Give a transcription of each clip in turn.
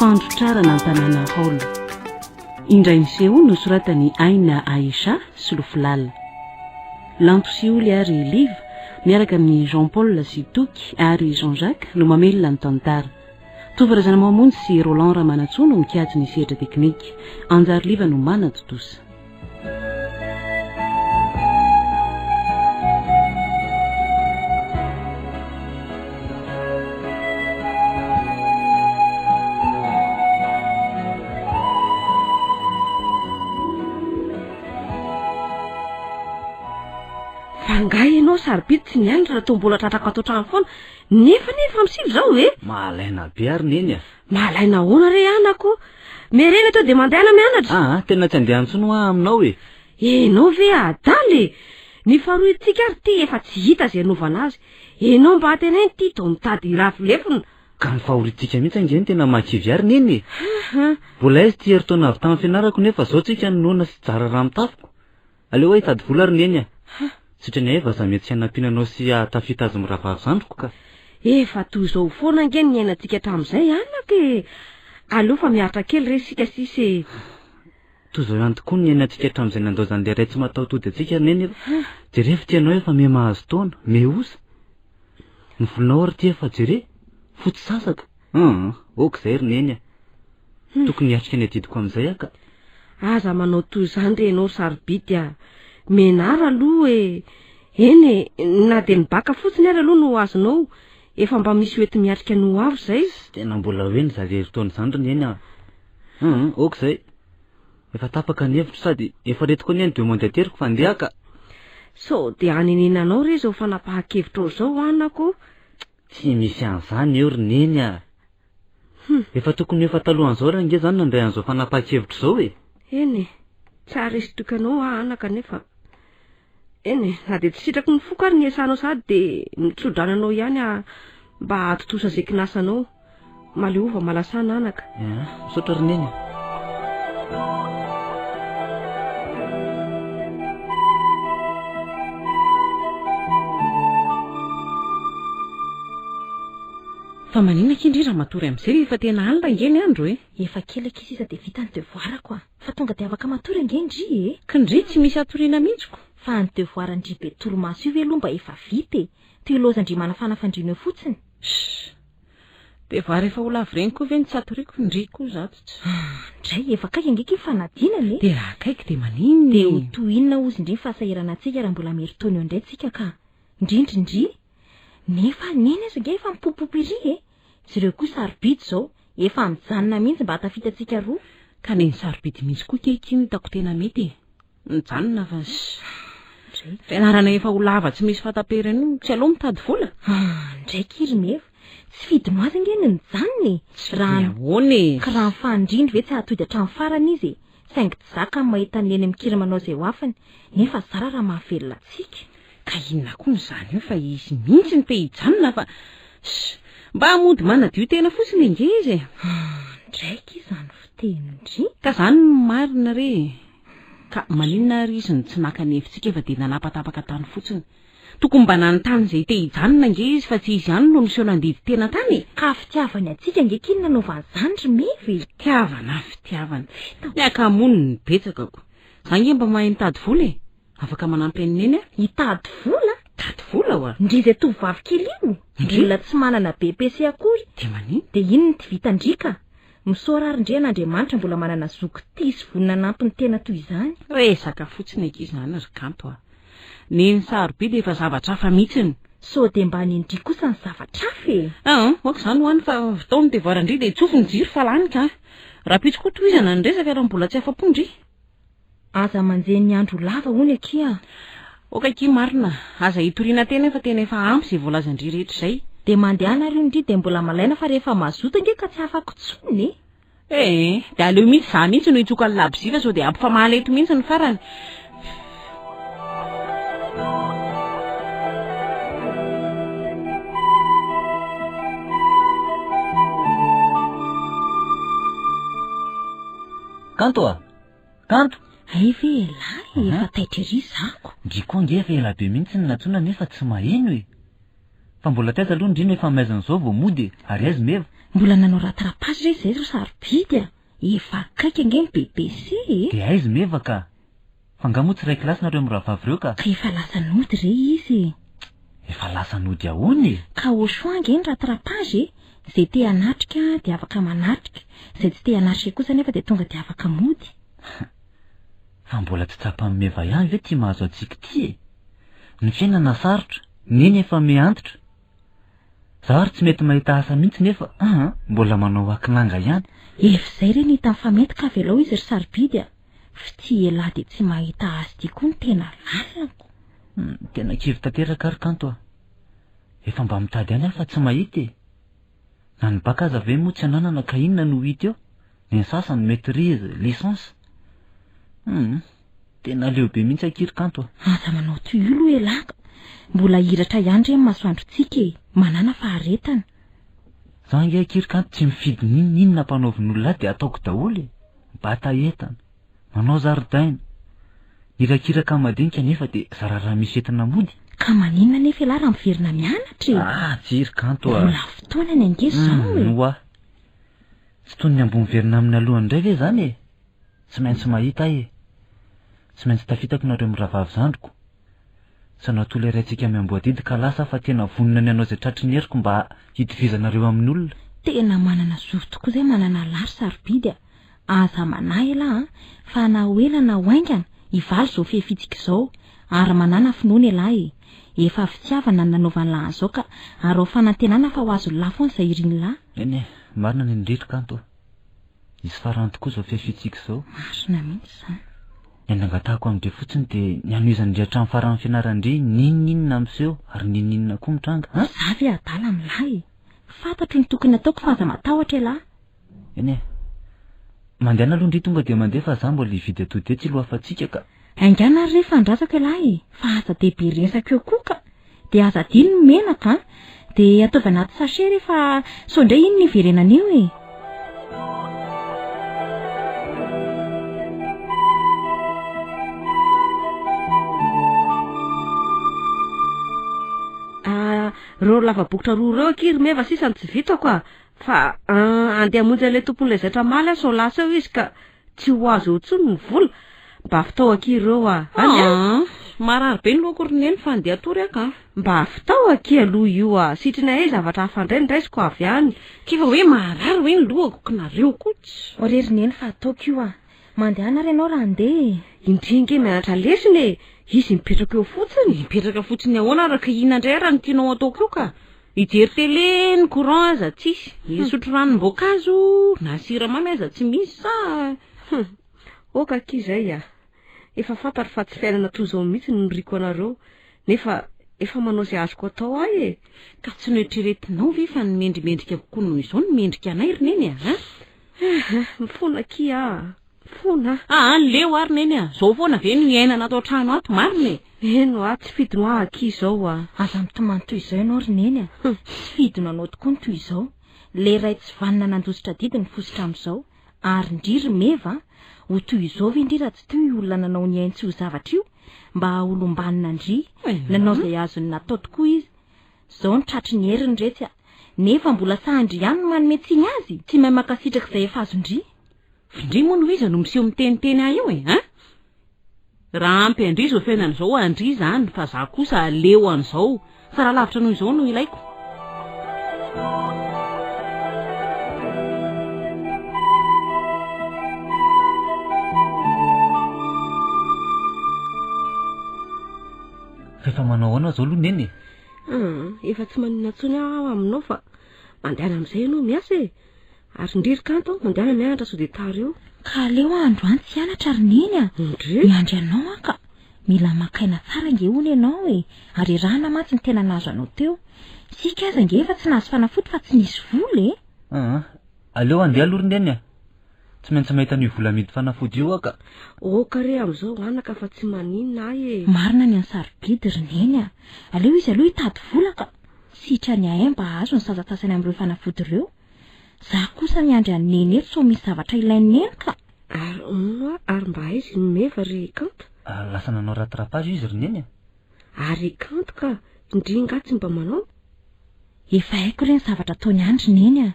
Fandrotrarana an-tanàna haolo. Indray miseho nosoratan'i Aina Aisha Solofolala. Lanto sy Oly ary Liva miaraka amin'i Jean Paul sy Toky ary Jean Jacques no mamelona ny tantara. Tovo Razanamamonjy sy Roland Ramanantsoa no mikajy ny sehatra teknika. Anjary Liva no manatontosa. Fa angaha ianao sarobidy tsy niandry raha toa mbola tratrako ato an-trano foana nefa anie efa misivy izao e! Mahalaina be ary neny a! Malaina ahoana re anako? Miherena eto dia mandehana mianatra. Aa, tena tsy handeha intsony hoa aminao e. Enao ve adala e? Ny faharointsika ary ity efa tsy hita izay hanaovana azy. Enao mba antenaina ity toa mitady hirafy lefona. Ka ny fahoriantsika mihitsy ange no tena mahakivy ahy ry neny e. Aha. Mbola aiza ity herintaona avy tamin'ny fianarako nefa izao tsika no noana sy jara raha mitafiko. Aleo aho hitady vola ry Neny a! Sitrany ahy vazaha mety tsy hanampiana anao sy hahatafita azy mirahavavy zandriko ka! Efa toy izao foana ange ny niainantsika hatramin'izay anaka e! Aleo fa miaritra kely re isika sisa e! Toy izao ihany tokoa ny niainantsika hatramin'izay nandaozan'ilay ray tsy mataho-tody antsika ry Neny e! Jereo fa ity anao efa miha mahazo taona, miha osa! Ny volonao ary ity efa jere, fotsy sasaka! Hum, ok izay ry Neny a! Tokony hiatrika ny adidiko amin'izay aho ka. Aza manao toy izany re ianao ry Sarobidy a! Menara aloha e! Eny e, na dia ny baka fotsiny ary aloha no ho azonao, efa mba misy ho enti-miatrika ny ho avy izay. Tena mbola hoe ny zaza herintaona izany ry Neny a! Hum, ok izay. Efa tapaka ny hevitro sady efa reto koa anie ny demande ateriko fa andeha aho ka. Sao dia hanenenanao re izao fanapahan-kevitrao izao anako? Tsy misy an'izany eo ry Neny a! Efa tokony ho efa talohan'izao ary ange izany nandray an'izao fanapahan-kevitra izao e! Eny e, tsy haharesy toky anao aho anaka nefa eny e, na dia tsy sitraky ny foko ary ny hiasanao sahady dia mitso-drano anao ihany aho mba hahatontosa izay kinasanao. Maleova malasana anaka. Aa, misaotra ry Neny a! Fa maninona akia ndry raha matory amin'izay rehefa tena alina ange ny andro e? Efa kely akia sisa dia vita ny devoir-ko a! Fa tonga dia afaka matory ange ndry e! K'ndry tsy misy hatoriana mihitsy ko! Fa ny devoir-ndry be torimaso io ve aloha mba efa vita e! Toy ilaozan-dry manafana fandriana eo fotsiny. Shh! Devoir efa ho lavo ireny koa ve no tsy hatoriako ndry koa izato tsy. Ah, ndray efa akaiky ange akia ny fanadinana e! Dia raha akaiky dia maninona e? Dia ho toy inona hozy ndry ny fahasahiranantsika raha mbola miherintaona eo indray tsika ka! Ndrindry ndry! Nefa neny aza ange efa mipopopy ery e! Jereo koa sarobidy izao, efa mijanona mihitsy mba hahatafita antsika roa. Ka neny sarobidy mihitsy koa kay ity no hitako tena mety e! Mijanona fa Ndray. Fianarana efa ho lava tsy misy fahataperana io, tsy aleo mitady vola? Ah, ndray ki ry Meva, tsy fidiny ho azy ange ny mijanona e! Tsy fidiny ahoana e? Ka raha ny fahandriny ve tsy hahatody hatramin'ny farany izy e? Saingy tsy zaka ny mahita an'i Neny mikiry manao izay ho afany, nefa zara raha mahavelona antsika. Ka inona koa no izany eo fa izy mihitsy no te hijanona fa sh! Mba mody manadio tena fotsiny ange izy e! Ah, ndray ki izany fitenin-dry. Ka izany no marina re e! Ka maninona ary izy no tsy naka ny hevitsika fa dia nanapatapaka tany fotsiny? Tokony mba nanontany izay te hijanona ange izy fa tsy izy ihany no niseho nandidy tena tany e! Ka fitiavany antsika ange k'iny nanaovany izany ry Meva e! Fitiavana, fitiavana. Ny akamono no betsaka ko. Za ange mba mahay mitady vola e! Afaka manampy an'i Neny aho. Hitady vola? Hitady vola oa! Ndry izay tovovavy kely io? Ndry? Mbola tsy manana BEPC akory. Dia maninona? Dia inona ity vitan-dry ka? Misaora ary ndry an'Andriamanitra mbola manana zoky tia sy vonona hanampy ny tena toy izany. Resaka fotsiny akia izany ry Kanto a! Neny sarobidy efa zavatra hafa mihitsiny. Sao dia mba nendry kosa ny zavatra hafa e! Aa, ok izany ho any fa vitao ny devoir ndry dia tsofy ny jiro fa lany ka! Rahampitso koa tohizana ny resaka raha mbola tsy afa-po ndry. Aza manjehy ny andro ho lava hono akia a! Ok akia marina, aza itoriana tena fa tena efa ampy izay voalazan-dry rehetra izay. Dia mandehana ary hono ndry dia mbola malaina fa rehefa mazoto ange ka tsy afako intsony e! Ee, dia aleo mihitsy za mihitsy no hitsoka ny labozia fa sao dia ampifamaly eto mihitsy ny farany. Kanto a! Kanto! Hay ve elah e, efa taitra ery zako. Ndry koa ange efa ela be mihitsy no nantsoina nefa tsy maheno e! Fa mbola taiza aloha ndry no efa maizina izao vao mody e! Ary aiza Meva? Mbola nanao rattrapage re izay ry Sarobidy a! Efa akaiky ange ny BEPC e! Dia aiza Meva ka? Fa nga moa tsy iray kilasy nareo mirahavavy ireo ka? Ka efa lasa nody re izy e! Efa lasa nody ahoana e? Ka au choix ange ny rattrapage e! Izay te hanatrika dia afaka manatrika, izay tsy te hanatrika kosa anefa dia tonga dia afaka mody. Fa mbola tsy tsapan'i Meva ihany ve ity mahazo antsika ity e? Ny fiainana sarotra, Neny efa miha antitra. Za ary tsy mety mahita asa mihitsy nefa aa mbola manao akinanga ihany. Efa izay re ny hita mifamehy ka avelao izy ry sarobidy a! Fitia elah dia tsy mahita azy ity koa no tena lalina ko. Tena kivy tanteraka ary kanto a! Efa mba mitady ihany aho fa tsy mahita e! Na ny bac aza ve moa tsy ananana ka inona no hita eo? Ny sasany maitrise, licence. Hum. Tena leo be mihitsy akia ry Kanto a! Aza manao toy io aloha elah ka! Mbola hiratra ihany re ny masoandrontsika e! Manàna faharetana. Za ange akia ry Kanto tsy mifidy n'inon'inona ampanaovin'olona ahy dia ataoko daholo e! Mibata entana, manao zaridaina, mihirakiraka madinika nefa dia zara raha misy entina mody. Ka maninona anefa elah raha miverina mianatra e? Ah tsia ry Kanto a! Mbola fotoanany ange izao e! Hum oa! Tsy toy ny amboa miverina amin'ny alohany indray ve izany e? Tsy maintsy mahita ahy e! Tsy maintsy tafitako nareo mirahavavy zandriko. Tsy hanao tolerentsika miamboadidy ka lasa aho fa tena vonona ny hanao izay tratry ny heriko mba hitovizanareo amin'ny olona. Tena manana zo tokoa zay manana lahy ry sarobidy a! Aza manahy elah an! Fa na ho ela na ho haingana, hivaly izao fihefitsika izao, ary manàna finoana elah e! Efa fitiavana no nanaovan'lah an'izao ka araho fanantenana fa ho azon'lah foana izay irin'lah. Eny e, marina ny an'i Riri kanto a! Hisy farany tokoa izao fiafiantsika izao. Marina mihitsy izany. Ny nangatahako amin-dry fotsiny dia ny hanohizan-dry hatramin'ny faran'ny fianaran-dry n'inon'inona miseho ary n'inon'inona koa mitranga an! Za ve adala amin'lah e! Fantatro ny tokony hataoko fa aza matahotra elah. Eny e! Mandehana aloha ndry tonga dia mandeha fa za mbola hividy atody etsy aloha afa-tsika ka. Haingana ary re fa andrasako elah e! Fa aza dia be resaka eo koa ka! Dia aza adino ny menaka an! Dia ataovy anaty sachet re fa sao indray iny no hiverenana eo e! Ah, ireo lava-bokotra roa ireo akia ry Meva sisa no tsy vitako a! Fa andeha hamonjy an'ilay tompon'ilay zaitra omaly aho sao lasa eo izy ka Tsy ho azo eo intsony ny vola. Mba vitao akia ireo ah. Any ah. Aa, marary be ny lohako ry neny fa andeha hatory aho ka. Mba vitao akia aloha io ah. Sitrina eh zavatra hafa indray no raisiko avy any. K'efa hoe marary hoe ny lohako k'nareo koa tsy. O re ry neny fa ataoko io ah. Mandehana ary ianao raha handeha e. Indry ange mianatra lesona e. Izy mipetraka eo fotsiny. Mipetraka fotsiny ahoana araka inona indray ara no tianao ataoko eo ka. Hijery télé, ny courant aza tsisy, hisotro ranom-boankazo na siramamy aza tsy misy sa. Hum! Ok akia izay a! Efa fantatro fa tsy fiainana toy izao mihitsy no niriko anareo, nefa efa manao izay azoko atao aho e! Ka tsy noeritreretinao ve fa ny mendrimendrika kokoa noho izao no mendrika anay ry Neny a! An? Aha! Mifona akia a! Mifona a! Aa leo ary Neny a! Izao foana ve no iainana ato an-trano ato marina e? Eny hoa, tsy fidiny hoa akia izao a! Aza mitomany toy izao ianao ry Neny a! Tsy fidiny anao tokoa ny toy izao. Ilay ray tsy vanona nandositra adidy ny fositra amin'izao. Ary ndry ry Meva a! Ho toy izao ve ndry raha tsy teo io olona nanao ny ainy tsy ho zavatra io? Mba haha-olom-banona ndry. Nanao izay azony natao tokoa izy. Izao no tratry ny heriny retsy a! Nefa mbola sahin-dry ihany ny manome tsiny azy? Tsy mahay mankasitraka izay efa azon-dry. F'ndry moa no iza no miseho miteniteny ahy io e? An? Raha ampy an-dry izao fiainana izao an-dry izany fa za kosa leo an'izao fa raha lavitra noho izao no ilaiko. Fa efa manao ahoana izao aloha neny e? Aa, efa tsy maninona intsony aho aminao fa mandehana amin'izay ianao miasa e! Ary ndry ry Kanto, mandehana mianatra sao dia tara eo. Ka aleo aho androany tsy hianatra ry Neny a! Ndry. Miandry anao aho ka! Mila maka aina tsara ange hono ianao e! Harerahana mantsy no tena nahazo anao teo. Isika aza ange efa tsy nahazo fanafody fa tsy nisy vola e! Aa, aleo handeha aloha ry Neny a! Tsy maintsy mahita an'io vola amidy fanafody io aho ka! Oka re amin'izao anaka fa tsy maninona ahy e! Marina ny an'i Sarobidy ry Neny a! Aleo izy aloha hitady vola ka! Sitrany ahay mba hahazo ny sasantsasany amin'ireo fanafody ireo. Za kosa miandry an'i Neny eto sao misy zavatra ilain'i Neny ka! Ary hono hoa, ary mba aiza i Meva ry Kanto? Lasa nanao rattrapage izy ry Neny a! Ary i Kanto ka, ndry nga tsy mba manao? Efa haiko re ny zavatra ataony any ry Neny a!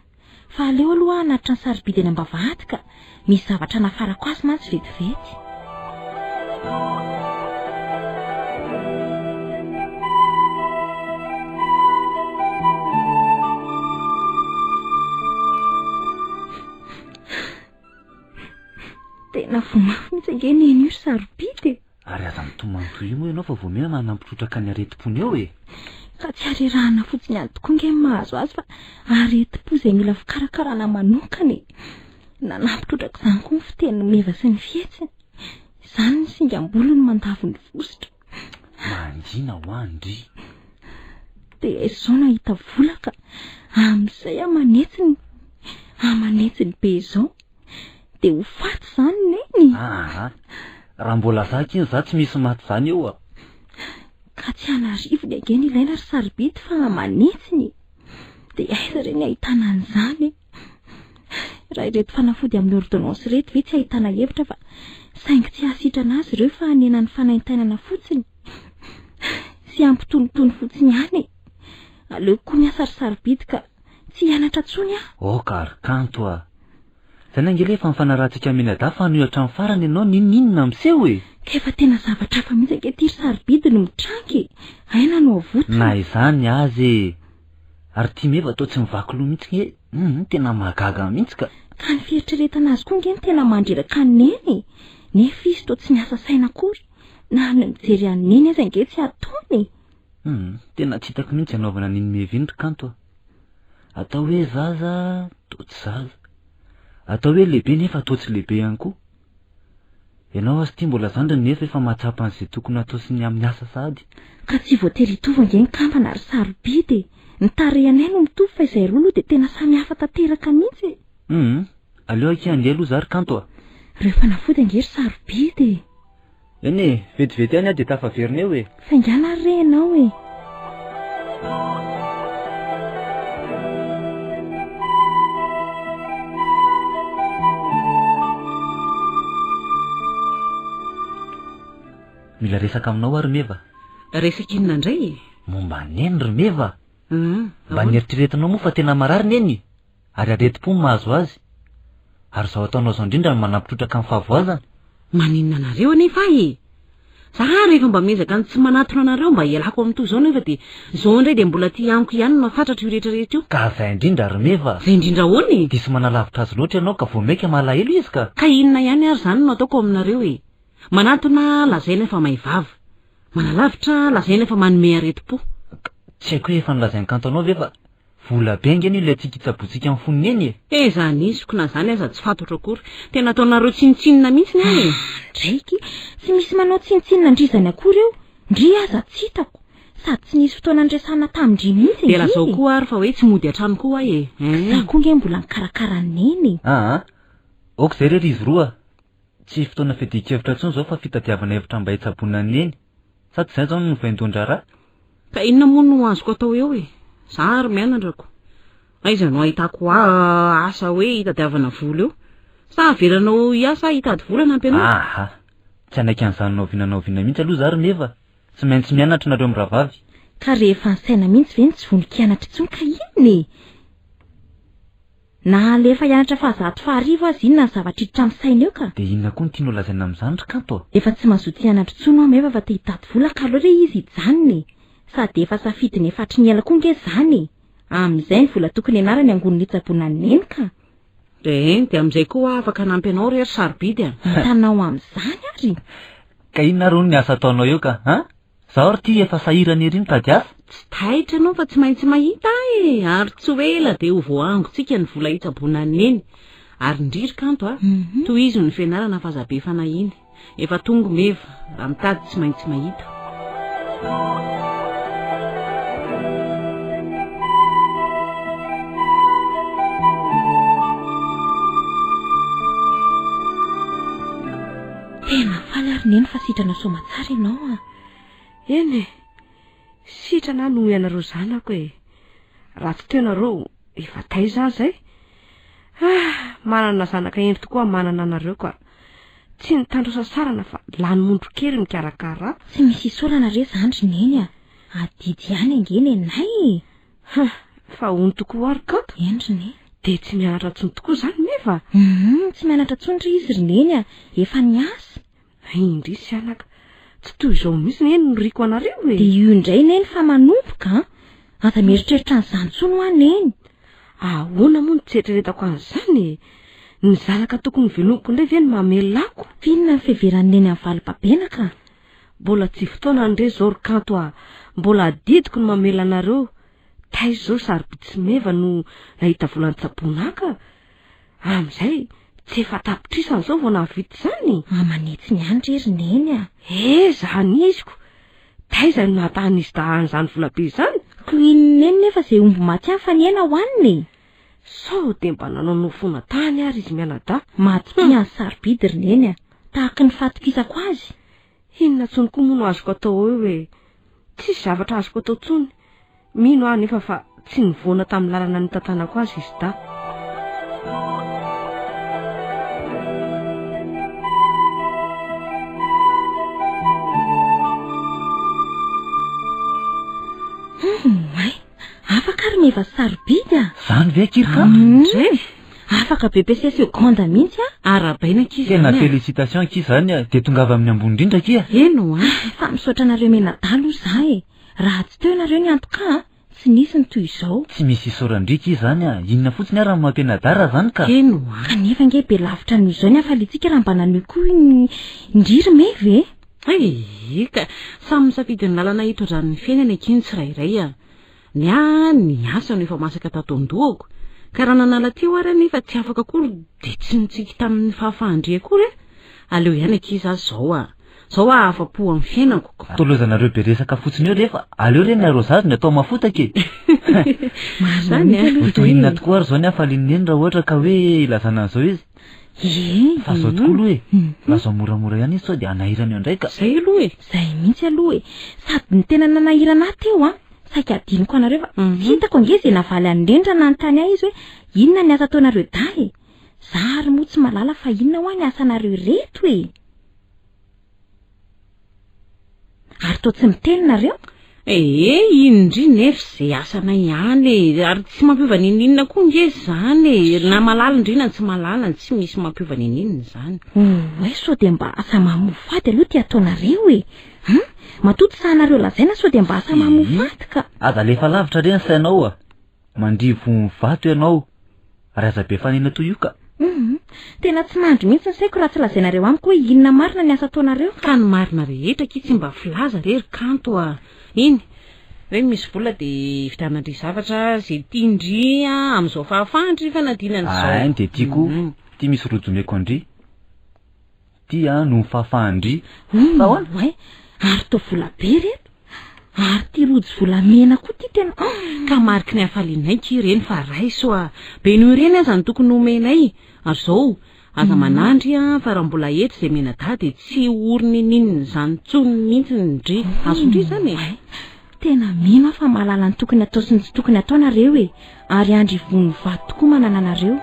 Fa aleo aloha aho hanatitra ny sarobidy eny am-bavahady ka. Misy zavatra nafarako azy mantsy vetivety. Tena voa mafy mihitsy ange neny io ry sarobidy e. Ary aza mitomany toy io moa ianao fa vao miha manampy trotraka ny aretim-pony eo e. Ka tsy harerahana fotsiny ihany tokoa ange ny mahazo azy fa aretim-po izay mila fikarakarana manokana e. Nanampy trotraka izany koa ny fiteniny meva sy ny fihetsiny. Izany ny singam-bolony mandavo ny vositra. Mangina hoa ndry. Dia aiza izao no hahita vola ka amin'izay aho manetsiny, amanetsiny be izao. Dia ho faty izany neny. Aa, raha mbola za akia za tsy misy maty izany eo a. Ka tsy an'arivony ange ny ilaina ry sarobidy fa amanetsiny e. Dia aiza re ny ahitana an'izany e? Raha ireto fanafody amin'ny ordonnance ireto ve tsy ahitana hevitra fa saingy tsy hahasitrana azy ireo fa hanena ny fanaintainana fotsiny sy hampitonitony fotsiny ihany e. Aleoko koa miasa ry sarobidy ka. Tsy hianatra tsony aho. Aoka ry Kanto a! Zany ange le efa nifanarahantsika mianadahy fa hanohy hatramin'ny farany ianao n'inon'inona miseho e! Ka efa tena zavatra hafa mihitsy ange ity ry sarobidy no mitranga e! Aina no avotana. Na izany aza e! Ary ity meva toa tsy mivaky loha mihitsy nge hum tena mahagaga mihitsy ka! Ka ny fieritreretana azy koa ange no tena mandreraka an'i Neny e! Nefa izy toa tsy miasa saina akory, na ny mijery an'i Neny aza ange tsy ataony e! Hum, tena tsy hitako mihitsy hanaovana an'iny meva iny ry Kanto a. Atao hoe zaza, toa tsy zaza. Atao hoe lehibe nefa toa tsy lehibe ihany koa. Ianao aza ity mbola zandriny nefa efa mahatsapa an'izay tokony hatao sy ny amin'ny asa sahady. Ka tsy voatery hitovy ange ny kambana ry sarobidy e! Ny tarehinay no mitovy fa izay roa aloha dia tena samy hafa tanteraka mihitsy e! Hum, aleo akia handeha aloha za ry Kanto a! Ireo fanafody ange ry sarobidy e! Eny e, vetivety ihany aho dia tafaverina eo e. Faingàna ary re ianao e. Mila resaka aminao aho ry Meva. Resaka inona indray e? Momba an'i Neny ry Meva. Mba nieritreretinao moa fa tena marary Neny? Ary aretim-po no mahazo azy. Ary izao ataonao izao indrindra no manampy trotraka ny fahavoazana. Maninona anareo anefa ahy e? Za ary efa mba miezaka ny tsy manatona anareo mba hialako amin'ny toy izao nefa dia izao indray dia mbola aty amiko ihany no mahafatratra io rehetra rehetra io. Ka zay indrindra ry Meva. Zay indrindra ahoana e? Diso manalavitra azy loatra ianao ka vao maika malahelo izy ka. Ka inona ihany ary izany no ataoko aminareo e? Manatona lazaina fa may vava. Manalavitra lazaina fa manome aretim-po. Ka tsy haiko hoe efa nolazain'i Kanto anao ve fa Vola be ange no ilaintsika hitsaboantsika ny fon'i Neny e! He zany iziko na zany aza tsy fantatro akory. Tena ataonareo tsinontsinona mihitsy ny ahy e! Ndraiky, tsy misy manao tsinontsinona ndry izany akory eo, ndry aza tsy hitako. Sady tsy nisy fotoana niresahana tamin-dry mihitsy Dia ange lazao e! koa ary fa hoe tsy mody an-trano koa aho e! Ka za koa ange mbola nikarakara an'i Neny e! Aa! Ok izay re ry izy roa a! Tsy fotoana fiadian-kevitra intsony izao fa fitadiavana hevitra mba hitsaboana an'i Neny. Sa tsy izay izao no vaindohan-draharaha? Ka inona moa no azoko atao eo e? Za ary mianatra ko. Aiza no ahitako asa hoe hitadiavana vola eo? Sa avelanao hiasa aho hitady vola hanampy anao? Aha! Tsy hanaiky an'izany na oviana na oviana mihitsy aloha za ry Meva. Tsy maintsy mianatra nareo mirahavavy. Ka rehefa ny saina mihitsy ve no tsy vonon-kianatra intsony ka inona e? Na alefa hianatra fahazato faharivo aza inona ny zavatra hiditra amin'ny saina eo ka. Dia inona koa no tianao lazaina amin'izany ry Kanto a? Efa tsy mazoto hianatra intsony aho Meva fa te hitady vola ka aleo re izy hijanona e! Sady efa safidiny efa hatry ny ela koa nge izany e! Amin'izay ny vola tokony hianarany angoniny hitsaboana an'i Neny ka. Dia eny, dia amin'izay koa aho afaka hanampy anao re ry Sarobidy a! Hitanao amin'izany ary! Ka inona ary hono ny asa ataonao eo ka? An? Zaho ry ty efa sahirana ery mitady asa. Tsy taitra ianao fa tsy maintsy mahita ahy e! Ary tsy ho ela dia ho voaangontsika ny vola hitsaboana an'i Neny. Ary ndry ry Kanto a! Tohizo ny fianarana fa aza be fanahiana. Efa tonga Meva, raha mitady tsy maintsy mahita. Tena faly ary Neny fa sitrana soamatsara ianao a! Eny e! Sitrana aho noho ianareo zanako e! Raha tsy teo nareo efa taiza aho izay? Ah! Manana zanaka hendry tokoa aho manana anareo ka! Tsy nitandro sasarana fa lany mondro kely mikarakara ahy. Tsy misy isaorana re izany ry Neny a! Adidy ihany ange nenay e! Hum! Fa hono tokoa ary Kanto? Eny ry Neny. Dia tsy mianatra intsony tokoa izany Meva? Hum, tsy mianatra intsony re izy ry Neny a! Efa niasa. Indrisy anaka, tsy toy izao mihitsy anie no niriko anareo e! Dia io indray Neny fa manomboka an! Aza mieritreritra an'izany intsony hoa Neny. Ahoana moa no tsy eritreretako an'izany e? Ny zanaka tokony hovelomiko indray ve no mamelona ako? F'inona ny fiheveran'i Neny an'i Valibabena ka? Mbola tsy fotoanany re izao ry Kanto a! Mbola adidiko ny mamelona anareo. Taiza izao Sarobidy sy Meva no nahita vola nitsaboana ahy ka? Amin'izay tsy efa tapitrisany izao vao nahavita izany? Aman'hetsiny ihany re ry Neny a! Eh, izany iziko! Taiza no nahatahan'izy dahy an'izany volabe izany? Koloin'i Neny nefa izay omby maty ihany fa ny hena hohanina e! Sao dia mba nanaonao foana tany ary izy mianadahy? Matokia an'i Sarobidy ry Neny a! Tahaky ny fatokisako azy! Inona intsony koa moa no azoko atao eo e? Tsisy zavatra azoko atao intsony. Mino aho anefa fa tsy nivoana tamin'ny lalana nitantanako azy izy dahy. Hum, ay, afaka ary Meva Sarobidy a! Zany ve akia ry Kanto? Ndray! Afaka BPC seconde mihitsy a! Arahabaina akia Tena izany a! félicitation akia zany a! Dia tongava amin'ny ambony indrindra akia! Eny hoa! Fa misaotra anareo mianadahy aloha za e! Raha tsy teo nareo niantoka a, tsy nisy ny toy izao. Tsy misy isaoran-dry akia izany a! Inona fotsiny ary no mampianadahy raha izany ka! Eny hoa! Kanefa ange be lavitra noho izao ny hafaliantsika raha mba nanohy koa ny ndry ry Meva e! Ee ka! Samy misafidy ny lalana hitondrany ny fiainany akia ny tsirairay a! Ny ahy ny asa no efa masaka tato an-dohako, ka raha nanala teo ary aho nefa tsy afaka akory dia tsy nitsiky tamin'ny fahafahan-dry akory e! Aleo ihany akia za zao a! Zao aho afa-po amin'ny fiainako ko! Toa lozanareo be resaka fotsiny eo refa aleo re ny arosage no atao mafotaka e! Marina mihitsy aloha Ho toy izay inona e! tokoa ary izao ny hafalian'i Neny raha ohatra ka hoe ilazana an'izao izy? Ie! Fa zao tokoa aloha e! Lazao moramora ihany izy sao dia hanahirana eo indray ka! Zay aloha e! Zay mihitsy aloha e! Sady ny tena nanahirana ahy teo an, saika adinoko anareo fa hitako ange izay navaly an'i Neny raha nanontany ahy izy hoe inona ny asa ataonareo dahy e! Za ary moa tsy mahalala fa inona hoa ny asanareo ireto e! Ary toa tsy miteny nareo? Ee, iny ndry nefa izay asanay ihany e, ary tsy mampiova n'inon'inona koa nge izany e, na malala ndry na tsy malala, tsy misy mampiova n'inon'inona izany. Oay, sao dia mba asa mamoafady aloha ity ataonareo e! An? Matoa tsy sahinareo lazaina sao dia mba asa mamoafady ka. Aza alefa lavitra re ny sainao a! Mandrivo ny vato ianao, ary aza be fanina toy io ka. Humm, tena tsy mandry mihitsy ny saiko raha tsy lazainareo amiko hoe inona marina ny asa ataonareo. Ka ny marina rehetra akia tsy mba filaza re ry Kanto a! Iny hoe misy vola dia hividianan-dry zavatra ze tian-dry amin'izao fahafahan-dry fanadinana izao. Ain dia tiako, ity misy rojo omeko an-dry. Ty an noho ny fahafahan-dry. Humm Fa ahoana? oay, ary toa vola be reto. Ary ty rojo volamena koa ty tena humm. Ka mariky ny hafalianay ki ireny fa raiso a! Be noho ireny aza no tokony homenay. Ary izao, aza manandry an, fa raha mbola eto izay mianadahy dia tsy ho ory nininin'izany intsony mihitsy ndry. Azon-dry izany e! Oay, tena mino aho fa mahalala ny tokony atao sy ny tsy tokony atao nareo e! Ary andry ivon'ny vato tokoa manana anareo.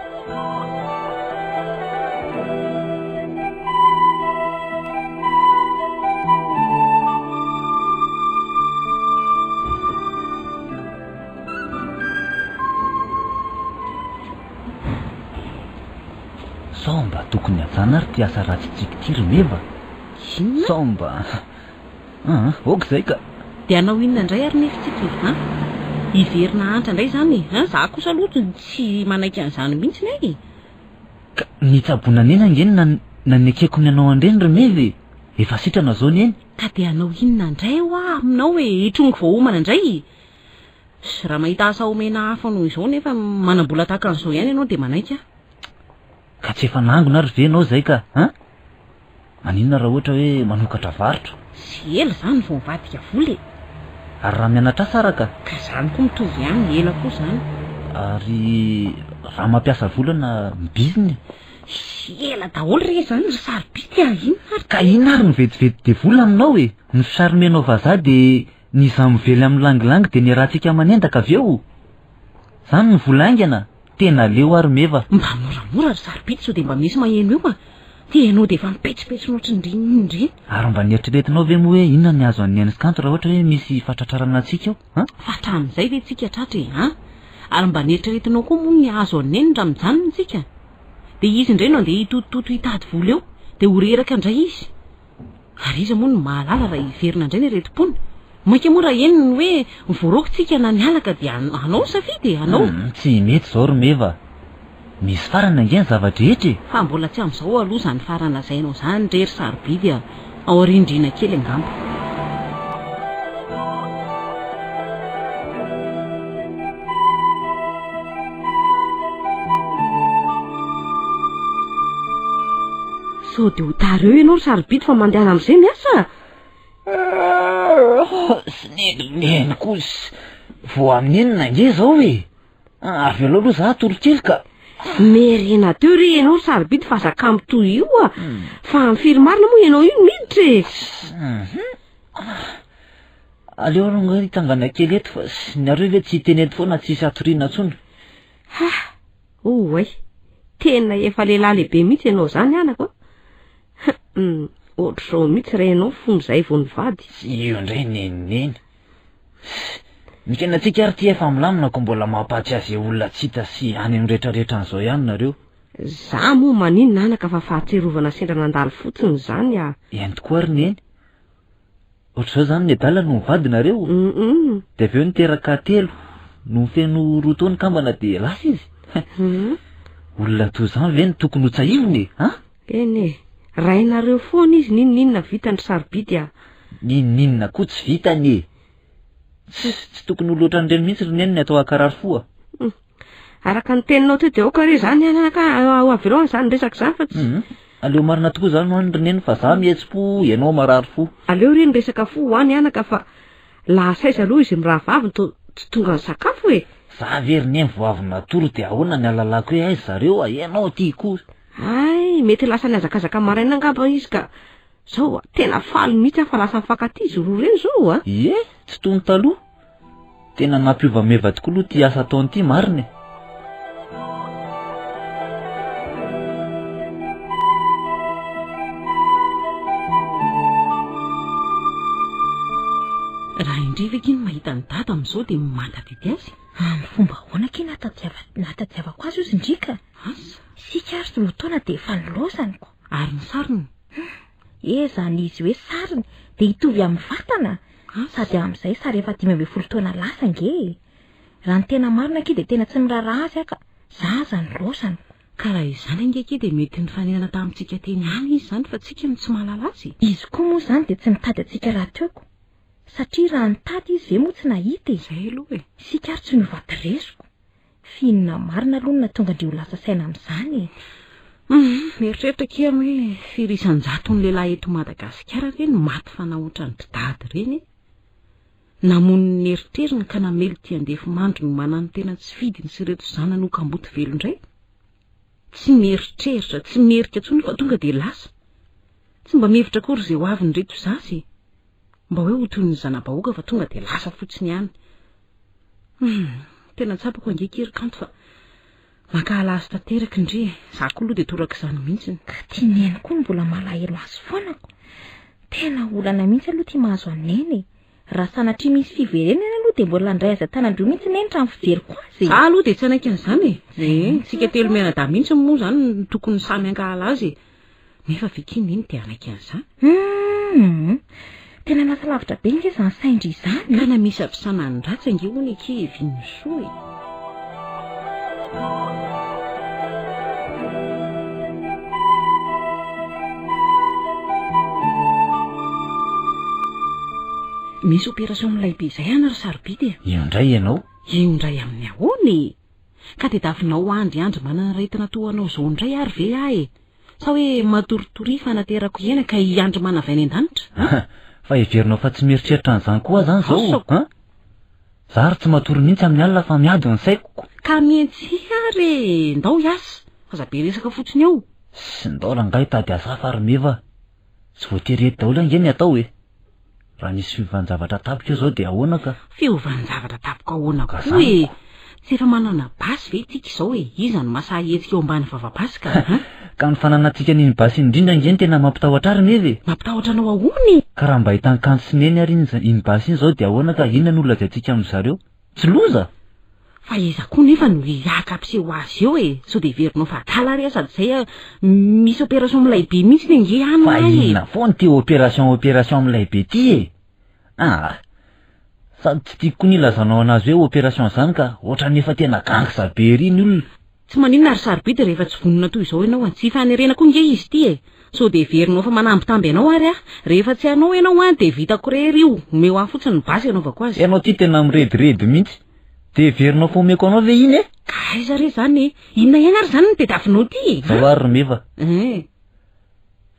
Sao mba tokony hajanona ary ity asa ratsintsika ity ry Meva? Inona? Sao mba. Aa, ok izay ka! Dia hanao inona indray ary nefa tsika e? An? Hiverina hahantra indray izany e? An? Za kosa aloha tsy manaiky an'izany mihitsiny aho e! Ka ny hitsaboana neny ange no nanekeko ny hanao an'ireny ry Meva e! Efa sitrana izao neny. Ka dia hanao inona indray hoa aminao e? Hitrongy vao homana indray e? Raha mahita asa omena hafa noho izao nefa manam-bola tahaka an'izao ihany ianao dia manaiky aho. Ka tsy efa nangona ary ve ianao izay ka? An? Maninona raha ohatra hoe manokatra varotra? Tsy ela izany vao mivadika vola e! Ary raha mianatra asa ara ka? Ka izany koa mitovy ihany, ela koa izany. Ary raha mampiasa vola na mi-bizina? Ela daholo re izany ry sarobidy a! Inona ary Ka inona ary no vetivety dia vola aminao e? Ny fisaromena vazaha dia ny izaho mively amin'ny langilangy dia niarahantsika manendaka avy eo? Izany no vola haingana? Tena leo aho ry Meva. Mba moramora ry sarobidy sao dia mba misy maheno eo a! Dia ianao dia efa mipetsopetsona ohatry ny rinin'ireny. Ary mba nieritreretinao ve moa hoe inona ny azo an'i Neny sy Kanto raha ohatra hoe misy fatratrarana antsika eo an? Fa hatramin'izay ve tsika tratra e an? Ary mba neritreretinao koa moa ny hahazo an'i Neny raha mijanona isika? Dia izy indray no andeha hitotototo hitady vola eo, dia ho reraka indray izy. Ary iza moa no mahalala raha hiverina indray ny aretim-pony? Mainka moa raha henony ny hoe voaroaka tsika na niala ka dia anao ny safidy e, anao. Humm, tsy mety izao ry Meva a! Misy farany ange ny zava-drehetra e! Fa mbola tsy amin'izao aloha izany farany lazainao izany re ry Sarobidy a! Ao aoriandriana kely angamba. Sao dia ho tara eo ianao ry Sarobidy fa mandehana amin'izay miasa a! Sinenoneno kosa. Vao amin'ny enina ange izao e! Avelao aloha za hatory kely ka. Miherena teo re ianao ry Sarobidy fa aza kamo toy io a! Fa amin'ny firy marina moa ianao io no miditra e? Aleo aloha angaha hitsangana kely eto fa nareo ve tsy hiteny eto foana tsisy hatoriana intsony. Ha! Oay! Tena efa lehilahy lehibe mihitsy ianao izany anako a! Hum! Ohatr'izao mihitsy re ianao fony izahay vao nivady. Io indray neniny. Ny fiainantsika ary ity efa milamina ko mbola mampahatsiahy izay olona tsy hita sy any amin'ny retraretra an'izao ihany nareo. Za moa maninona anaka fa fahatsiarovana sendra nandalo fotsiny izany a! Eny tokoa ry neny. Ohatr'izao izany nedala no nivady nareo? Dia avy eo niteraka telo, nony feno roa taona kambana dia lasa izy. Olona toy izany ve no tokony ho tsahivina e? An? Eny e, rainareo foana izy n'inon'inona vitany ry sarobidy a! N'inon'inona koa tsy vitany e! Tsy tsy tokony ho loatra an'ireny mihitsy ry neny ny atao hankarary fo a! Araka ny teninao teo dia aoka re izany anaka ho avelao an'izany resaka izany fa tsy. Aleo marina tokoa izany ho any ry neny fa za mihetsi-po, ianao marary fo. Aleo re ny resaka fo ho any anaka fa lasa aiza aloha izy mirahavavy no toa tsy tonga nisakafo e! Za ve ry neny vao avy natory dia ahoana ny ahalalako hoe aiza zareo a! Ianao aty koa. Hay, mety lasa nihazakazaka maraina angamba izy ka. Zao a, tena faly mihitsy aho fa lasa mifankatia izy roa ireny zao a! Ie, tsy toy ny taloha. Tena nampiova meva tokoa aloha ity asa ataony ity marina e! Raha indray ve akia no mahita an'i Dada amin'izao dia mahatadidy azy? Amin'ny fomba ahoana akia nahatadiavako azy ozy ndry ka? Asa? Isika ary roa taona dia efa nilaozany ko. Ary ny sariny? He zany izy hoe sariny dia hitovy amin'ny vatana? Sady amin'izay sary efa 15 taona lasa ange e! Raha ny tena marina akia dia tena tsy miraharaha azy aho ka, za aza nilaozany. Ka raha izany ange akia dia mety nifanena tamintsika teny ihany izy izany fa tsika no tsy mahalala azy e! Izy koa moa izany dia tsy mitady antsika rahateo ko! Satria raha nitady izy ve moa tsy nahita e! Izay aloha e! Isika ary tsy niova adiresiko. F'inona marina aloha no nahatonga an-dry ho lasa saina amin'izany e? Hum, mieritreritra akia aho hoe firy isan-jaton'ny lehilahy eto Madagasikara re no maty fanahy ohatran'ny ry dada ireny e? Namono ny eritreriny ka namely ity andefimandry no mananotena tsy fidiny sy ireto zanany ho kamboty velon-dray? Tsy mieritreritra, tsy mierika intsony fa tonga dia lasa. Tsy mba mihevitra akory izay ho avin'ireto zaza e! Mba hoe ho toy ny zana-bahoaka fa tonga dia lasa fotsiny ihany. Hum, tena tsapako ange akia ry Kanto fa mankahala azy tanteraka ndry e. Za koa aloha dia torak'izany mihitsy. Ka ty Neny koa no mbola malahelo azy foana ko. Tena olana mihitsy aloha ty mahazo an'i Neny e. Raha sanatria misy fiverenana aloha dia mbola handray azy an-tanan-droa mihitsy Neny raha ny fijeriko azy e. Za aloha dia tsy hanaiky an'izany e. Ee, tsika telo mianadahy mihitsy moa izany no tokony samy hankahala azy e. Nefa ve ki Neny te hanaiky an'izany? Humm! Tena lasa lavitra be ange izany sain-dry izany e! Ka na misy avisana ny ratsy ange hono akia hevian'ny soa e! Misy opération milay be izay any ry Sarobidy e! Io indray ianao? Io indray amin'ny ahoana e? Ka tediavinao andry andry manana aretina toa anao izao indray ary ve aho e? Sa hoe matoritoria fa naterako hena ka hiandry mana avy any an-danitra? An? Fa heverinao fa tsy mieritreritra an'izany koa aho izany izao? An? Za ary tsy matory mihitsy amin'ny alina fa miady ny saiko. Ka mihentsiha ary e! Ndao hiasa! Aza be resaka fotsiny eo! Sy ndao rangahy hitady asa hafa ry Meva a! Tsy voatery eto daholo ange ny atao e! Raha misy fiovan-javatra tampoka eo izao dia ahoana ka? Fiovan-javatra tampoka ahoana koa e? Tsy efa manana basy ve tsika izao e? Iza no mahasahy hihetsika eo ambany vava-basy ka? An? Ka ny fananantsika an'iny basy iny indrindra ange no tena mampitahotra ahy ry Meva e! Mampitahotra anao ahoana e? Ka raha mba hitan'i Kanto sy Neny ary iny iny basy iny izao dia ahoana ka? Inona no holazaintsika amin-dry zareo? Tsy loza? Fa iza koa nefa no hiaka hampiseho azy eo e? Sao dia heverinao fa adala ary aho sady izay aho misy opération milay be mihitsy ange any Fa ho'a e! inona foana ity opération opération milay be ity e? Ah! Sady tsy tiako koa ny hilazanao anazy hoe opération izany ka, ohatran'ny efa tena gangsta be ery ny olona. Tsy maninona ry sarobidy rehefa tsy vonona toy izao ianao an! Tsy ifanerena koa nge izy ity e! Sao dia heverinao fa manambitamby anao ary aho? Rehefa tsy hanao ianao an dia vitako irery io! Omeo ahy fotsiny ny basy hanaovako azy. Ianao ity tena mirediredy mihitsy. Dia heverinao fa omeko anao ve iny e? Ka aiza re izany e? Inona ihany ary izany no tediavinao ity e? Izao ary ry Meva. Eh.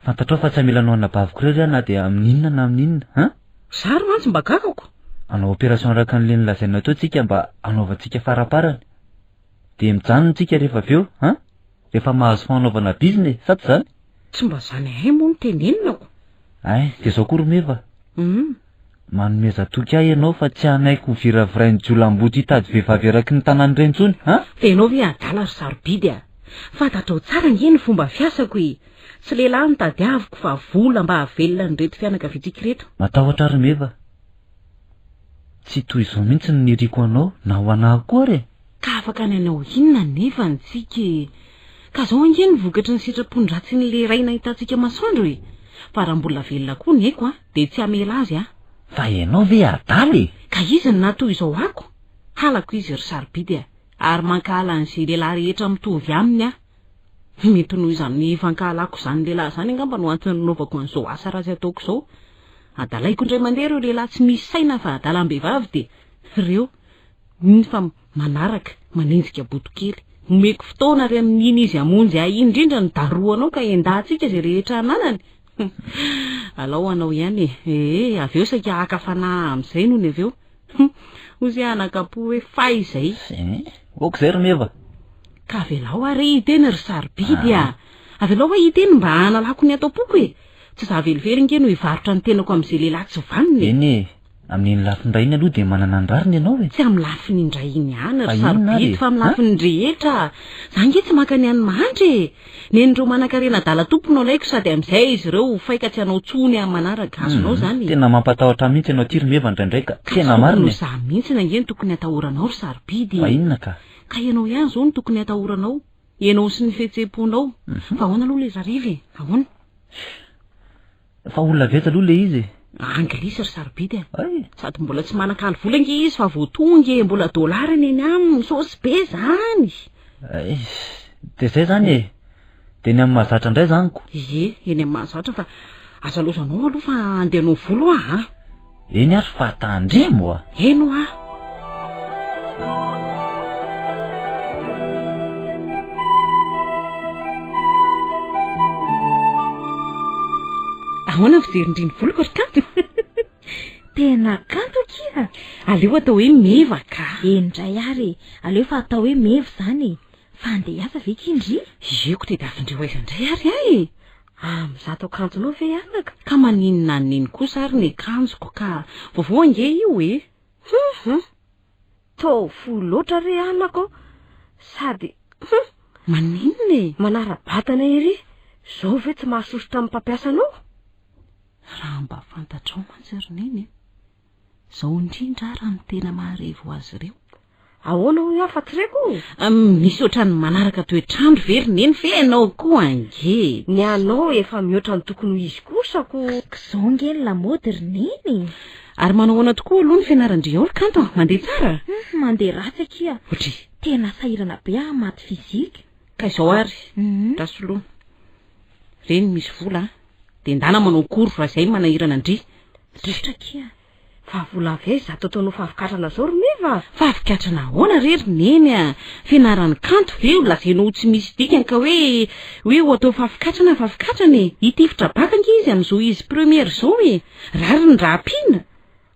Fantatrao fa tsy hamela anao anabaviko irery aho na dia amin'inona na amin'inona, an? Za ary mantsy mba gagako. Hanao opération araka an'ilay nolazainao teo tsika mba hanaovantsika faraparany. Dia mijanona tsika rehefa avy eo, an? Rehefa mahazo fanaovana bizina e, sa tsy izany? Tsy mba zany ahay moa no tenenina ko. Ay, dia izao koa ry Meva. Hum. Manomeza toky ahy ianao fa tsy hanaiky ho viravirain'ny jiolahimboto hitady vehivavy eraky ny tanàna ireny intsony, an? Fa ianao ve adala ry sarobidy a! Fantatrao tsara ange ny fomba fiasako e! Tsy lehilahy no tadiaviko fa vola mba hahavelona an'ireto fianakaviantsika ireto. Matahotra aho ry Meva. Tsy toy izao mihitsy no niriko anao na ho anah koa ary e! Ka afaka ny hanao inona anefa antsika e? Ka zao ange ny vokatry ny sitrapon-dratsin'ilay ray nahitantsika masoandro e! Fa raha mbola velona koa ny aiko an, dia tsy hamela azy aho. Fa ianao ve adala e? Ka iza no nahatoy izao ako? Halako izy ry sarobidy a! Ary mankahala an'izay lehilahy rehetra mitovy aminy aho. Mety noho izany fankahalako izany lehilahy izany angamba no antony nanaovako an'izao asa ratsy ataoko izao. Adalaiko indray mandeha ireo lehilahy tsy misy saina fa adalam-behivavy dia ireo. Iny fa manaraka, manenjika botokely. Omeko fotoana ary amin'iny izy hamonjy ahy iny indrindra no darohanao ka endahantsika izay rehetra ananany. Alao hanao ihany e. Ee, avy eo saika haka fanahy amin'izay nony avy eo. Hoy izay anakam-po hoe fay izay. Ok izay ry Meva. Ka avelao aho re hiteny ry sarobidy a. Avelao aho hiteny mba hanalako ny ato am-poko e. Tsy izaho velively nge no hivarotra ny tenako amin'izay lehilahy tsy vanona e. Eny e. Amin'iny lafiny iray iny aloha dia manana ny rariny ianao e! Tsy amin'ny lafiny indray iny ihany ry sarobidy fa amin'ny lafiny rehetra. Za ange tsy maka ny an'ny mahantra e! Nen'ireo manankarena adala tompo no alaiko sady amin'izay izy ireo ho fay ka tsy hanao tsony amin'ny manaraka. Azonao izany e! Tena mampatahotra ahy mihitsy ianao ity ry Meva indraindray ka! Ka tsy Tena tokony marina ho e! za mihitsy ange no tokony hatahoranao ry sarobidy Fa e! inona ka? Ka ianao ihany izao no tokony hatahoranao. Ianao sy ny fihetseham-ponao. Fa ahoana aloha ilay rariva e? Ahoana? Fa olona avy aiza aloha ilay izy e? Anglisy ry sarobidy a! Hay! Sady mbola tsy manan-kaly vola ange izy fa vao tonga e, mbola dolara ny eny aminy, saosy be zany! Hay! Dia izay izany e! Dia eny amin'ny mahazatra indray izany ko! Ie, eny amin'ny mahazatra fa aza lozanao aloha fa andeha hanao volo aho a! Eny ary fa tandremo a! Eny hoa! Ahoana ny fijerin-dry ny voloko ry Kanto? Tena kanto akia! Aleo atao hoe meva ka! Eny indray ary e! Aleo fa atao hoe meva izany e! Fa handeha hiasa ve ki ndry? Ieko tediavin-dry ho aiza indray ary ahy e! Amin'izato akanjonao ve anaka? Ka maninona an'iny kosa ary ny akanjoko ka! Vaovao ange io e! Hum hum! Toa fohy loatra re anaka ô! Sady hum! Maninona e? Manara-batana ery! Zao ve tsy mahasosotra amin'ny mpampiasa anao? Raha mba fantatrao mantsy ry Neny e! Zao indrindra ara no tena maharevo azy ireo. Ahoana hoy aho fa tsy reko? Misy ohatran'ny manaraka toetr'andro ve ry Neny fe ianao koa ange? Ny anao efa mihoatra ny tokony ho izy kosa ko. K'izao ange ny lamaody ry Neny e! Ary manao ahoana tokoa aloha ny fianaran-dry ao ry Kanto a? Mandeha tsara? Hum, mandeha ratsy akia. Ohatry. Tena sahirana be aho maty physique. Ka izao ary, Rasoloa, reny misy vola a, dia ndana manao cours raha izay no manahirana an-dry. Misaotra akia. Fa vola avy aiza zato ataonao fahavokatra zao ry Meva a? Fahavokatra ahoana re ry Neny a? Fianaran'ny kanto ve ho lazainao ho tsy misy dikany ka hoe hoe ho atao fahavokatra fahavokatra e? Hitifitra baka ange izy amin'izao izy première izao e! Rariny raha ampiana.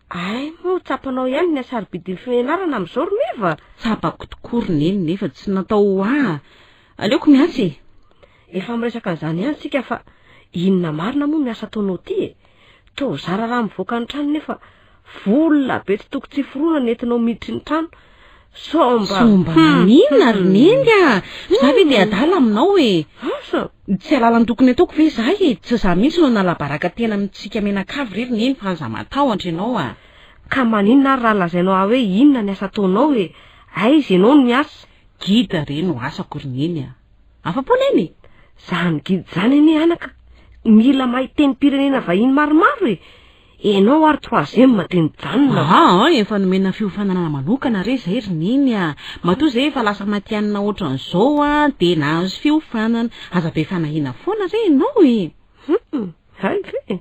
Hay moa tsapanao ihany ny hasarobidin'ny fianarana amin'izao ry Meva? Tsapako tokoa ry Neny nefa tsy natao ho ahy. Aleoko miasa e! Efa miresaka an'izany ihany isika fa inona marina moa ny asa ataonao ity e? Toa zara raha mivoaka ny trano nefa vola be tsy toko tsy foroana ny entinao miditry ny trano. Sao mba. Sao mba maninona ry Neny a! Za ve dia adala aminao e? Asa! Tsy halala ny tokony ataoko ve za e? Tsy za mihitsy no hanala baraka tena amintsika mianakavy re ry Neny fa aza matahotra ianao a! Ka maninona ary raha lazainao ahy hoe inona ny asa ataonao e? Aiza ianao no miasa? Guide re no asako ry Neny a! Afa-po Neny e! Izany guide izany anie anaka mila mahay tenim-pirenena vahiny maromaro e! Ianao ary troisième dia nijanona. Aa, efa nomena fiofanana manokana re izay ry Neny a! Matoa izay efa lasa matihanina ohatran'izao a, dia nahazo fiofanana. Aza be fanahiana foana re ianao e! Hum, hay ve?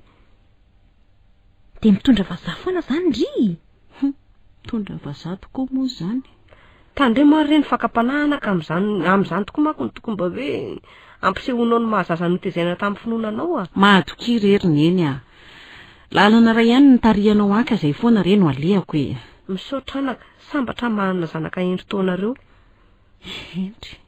Dia mitondra vazaha foana izany ndry? Hum, mitondra vazaha tokoa moa izany. Tandremo ary re ny fakam-panahy anaka amin'izany, amin'izany tokoa manko no tokony mba hoe ampisehoanao ny maha zaza notezaina tamin'ny finoana anao a! Mahatokia re ry Neny a! Lalana iray ihany no tarihanao ahy ka izay foana re no alehako e! Misaotra anaka, sambatra aho manana zanaka hendry toa anareo. Hendry?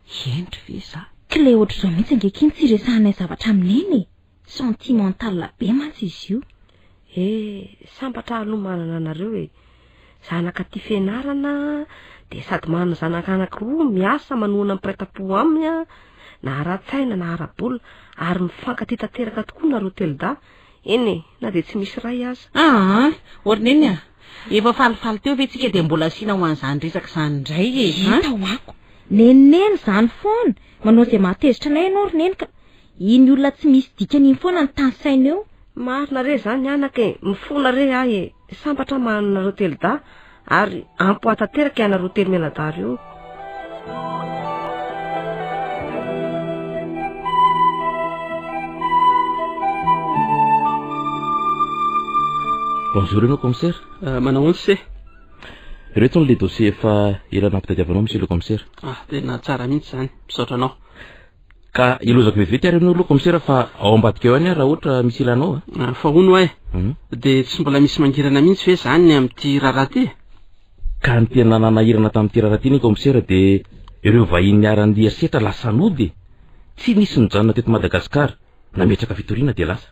Hendry ve za? K'ilay ohatr'izao mihitsy ange akia no tsy iresahanay zavatra amin'i Neny e! Sentimental be mantsy izy io. Eh, sambatra aho aloha manana anareo e. Zanaka tia fianarana, dia sady manana zanaka anankiroa miasa manohana ny mpiray tampo aminy an, na ara-tsaina na ara-bola, ary mifankatia tanteraka tokoa nareo telo dahy. Eny e, na dia tsy misy ray aza. Aa, ô ry Neny a! Efa falifaly teo ve tsika dia mbola asiana ho an'izany resaka izany indray e? Hita ho'ako. Neniny izany foana. Manao izay mahatezitra anay ianao ry Neny ka. Iny olona tsy misy dikany iny foana no tanisaina eo. Marina re zany anaka e, mifona re ahy e, sambatra aho manana anareo telo dahy ary ampy ho ahy tanteraka ianareo telo mianadahy reo. Bonjour ianao commissaire. Euh, manao ahoana se? Ireto ny le dossier efa ela nampitadiavanao monsieur le commissaire. Ah, tena tsara mihitsy izany. Misaotra anao. Ka ilozako vetivety ary ianao aloha commissaire fa ao ambadika eo ihany aho raha ohatra misy ilanao a. Ah, fa hono hoe, dia tsy mbola misy mangirana mihitsy ve izany amin'ity raharaha ity e? Ka ny tena nanahirana tamin'ity raharaha ity anie commissaire dia ireo vahiny niharan'ny herisetra lasa nody e. Tsy nisy nijanona teto Madagasikara, nametraka fitoriana dia lasa.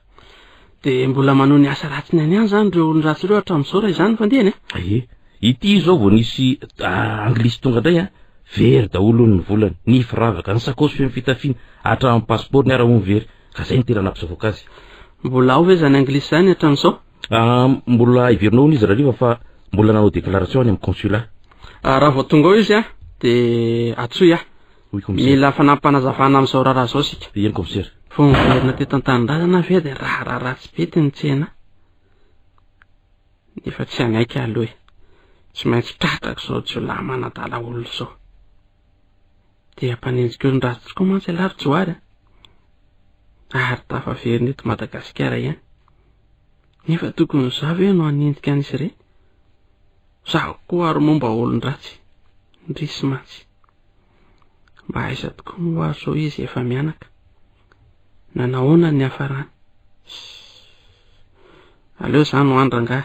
Dia mbola manohy ny asa ratsiny any ihany izany ireo olon-dratsy ireo hatramin'izao raha izany no fandehany a? Ie. Ity izao vao nisy anglisy tonga indray an, very daholo hono ny volany, ny firavaka, ny sakaosy feno fitafiana, hatramin'ny pasipaorony ara hono very, ka izay no tena nampisavoaka azy. Mbola ao ve izany anglisy izany hatramin'izao? Ah, mbola heverina hono izy rahariva fa mbola nanao déclaration any amin'ny consulat. Ah, raha vao tonga ao izy an, dia antsoy aho. Oui, commissaire. Mila fanampinazavana amin'izao raharaha izao isika. Eny, commissaire. Vao niverina teto an-tanindrazana ve dia raharaha ratsy be ty nitsena. Nefa tsy hanaiky aho aloha e. Tsy maintsy tratrako izao jiolahy manadala olona izao. Dia mpanenjika olon-dratsy tokoa mantsy ialahy ry Johary a. Ary tafaverina eto Madagasikara ihany. Nefa tokony izaho ve no hanenjika an'izy ireny? Izaho koa ary moa mba olon-dratsy. Indrisy mantsy. Mba aiza tokoa moa ary izao izy efa mianaka? Nanahoana ny niafarany? Aleo izany ho any rangahy.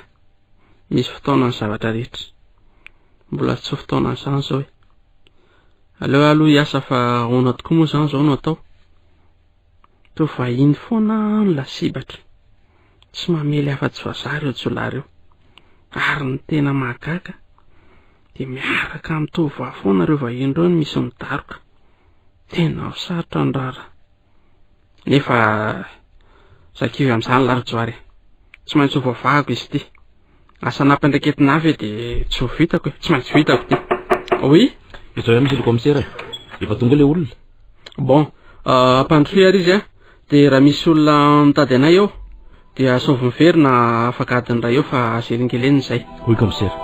Misy fotoana ny zavatra rehetra. Mbola tsy fotoanan'izany izao e. Aleo aloha hiasa fa ahoana tokoa moa izany izao no atao? Toa vahiny foana no lasibatra. Tsy mamely afa-tsy vazaha ireo jiolahy ireo. Ary ny tena mahagaga dia miaraka amin'ny tovovavy foana ireo vahiny ireo no misy midaroka. Tena ho sarotra ny raharaha. Nefa za kivy amin'izany lahy ry Johary e. Tsy maintsy ho voavahako izy ity. Asa nampiandraiketina ahy ve dia tsy ho vitako e. Tsy maintsy vitako ity. Oui? Izao ihany monsieur le commissaire, efa tonga ilay olona. Bon, euh, ampandrosoy ary izy a. Dia raha misy olona mitady anay eo, dia asaovy miverina afaka adiny iray eo fa azo elingelenina izay. Oui commissaire.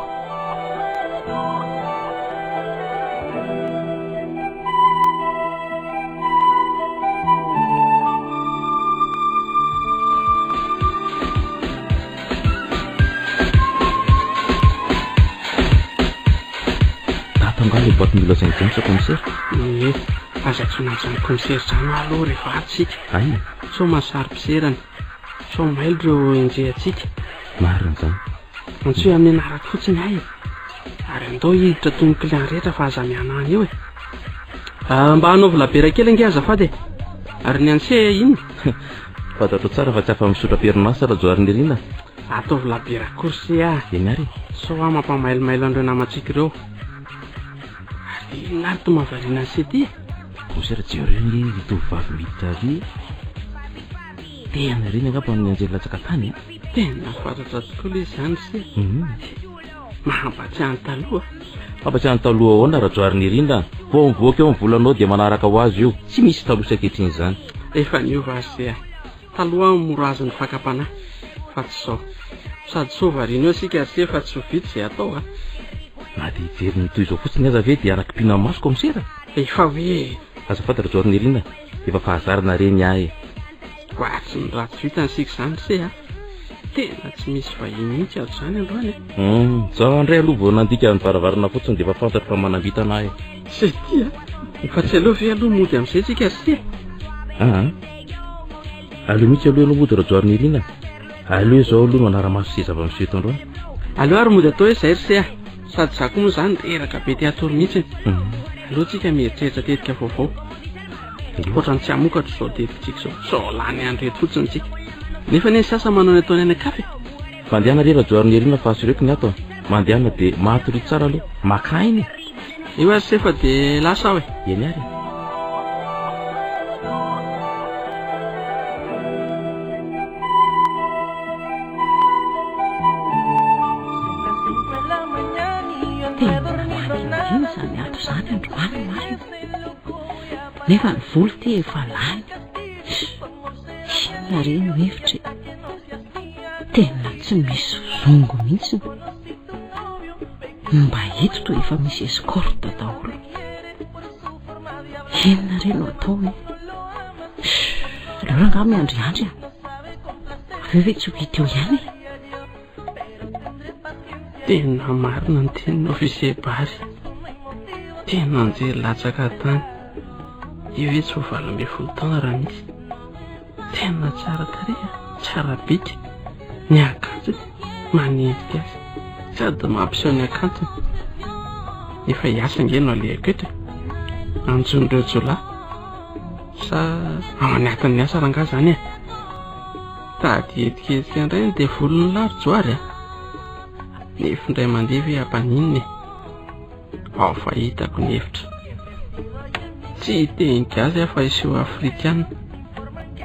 Tato angaha ilay boîte nolazain'i James commissaire? Ie, aza antsoina amin'izany commissaire izany aho aloha rehefa ato isika. Ay. Sao mahasaro-piserana. Sao mailo ireo enjehantsika. Marina izany. Antsoy amin'ny anarako fotsiny aho e. Ary andao hiditra toy ny client rehetra fa aza mihanahana eo e. Ah, mba hanaovy labiera kely ange azafady e. Ary ny anse inona? Fantatro tsara fa tsy afa-misotro am-perinasa Rajoharinirina. Ataovy labiera course ah. Eny ary e. Sao aho mampamailomailo an'ireo namantsika ireo. Ary inona ary ty mahavariana an'i se ty e? Commissaire, jereo ange ry tovovavy miditra ary. Tena ireny angamba ny anjely latsaka tany e. Tena fatratra tokoa ilay izy izany ry se. Mahampatsiahy ny taloha. Fampiasana taloha ahoana Rajoarinirina a? Vao mivoaka eo ny volanao dia manaraka ho azy io. Tsy misy taloha sy ankehitriny izany. Efa niova ary se a. Taloha aho mora azon'ny fakam-panahy fa tsy izao. Sady sao variana eo isika ry se fa tsy ho vita izay atao a. Na dia hijery ny toy izao fotsiny aza ve dia hanakimpiana maso kaomisera? Efa hoe. Azafady Rajoarinirina, efa fahazarana re ny ahy e. Ratsy ny ratsy vitany isika izany ry se a. Tena tsy misy vahiny mihitsy ato izany androany e. Hum, za indray aloha vao nandika ny varavarana fotsiny dia efa fantatro fa manam-bintana aho e. Zay ty a. Fa tsy aleo ve aloha mody amin'izay tsika ry se? Aa. Aleo mihitsy aloha ianao mody Rajoarinirina. Aleo izao aloha manara-maso izay zava-miseho eto androany. Aleo ary mody atao hoe izay ry se a. Sady za koa moa izany reraka be te hatory mihitsy. Aleo tsika mieritreritra tetika vaovao. Ohatran'ny tsy hamokatra izao tetikitsika izao. Sao lany andro eto fotsiny tsika. Nefa anie ny sasany manao ny ataony any an-kafa e. Mandehana re Rajoarinirina fa asoreko ny ato a. Mandehana dia mahatoria tsara aloha. Maka aina e. Io ary se fa dia lasa aho e. Eny ary e. Tena mangingina izany ato izany androany marina. Nefa ny vola ity efa lany. Inona re no hevitra e? Tena tsy misy zongo mihitsy. Mba eto toa efa misy escorte daholo. Inona re no atao e? Aleo rangahy miandriandry a. Avy eo ve tsy ho hita eo ihany e? Tena marina ny tenin'ny officier Bary. Tena anjely latsaka tany. Io ve tsy ho 18 taona raha misy. Tena tsara tarehy, tsara bika. Ny akanjony manendrika azy. Sady mampiseho ny hakantony. Nefa hiasa ange no alehako eto e. Anjon'ireo jiolahy. Sa ao anatin'ny asa rangahy izany e? Tady hihetsiketsika indray ny devolin'ny laro Johary a! Nefa indray mandeha ve hampaninona e? Ao fa hitako ny hevitra. Tsy hiteny gasy aho fa hiseho afrikana.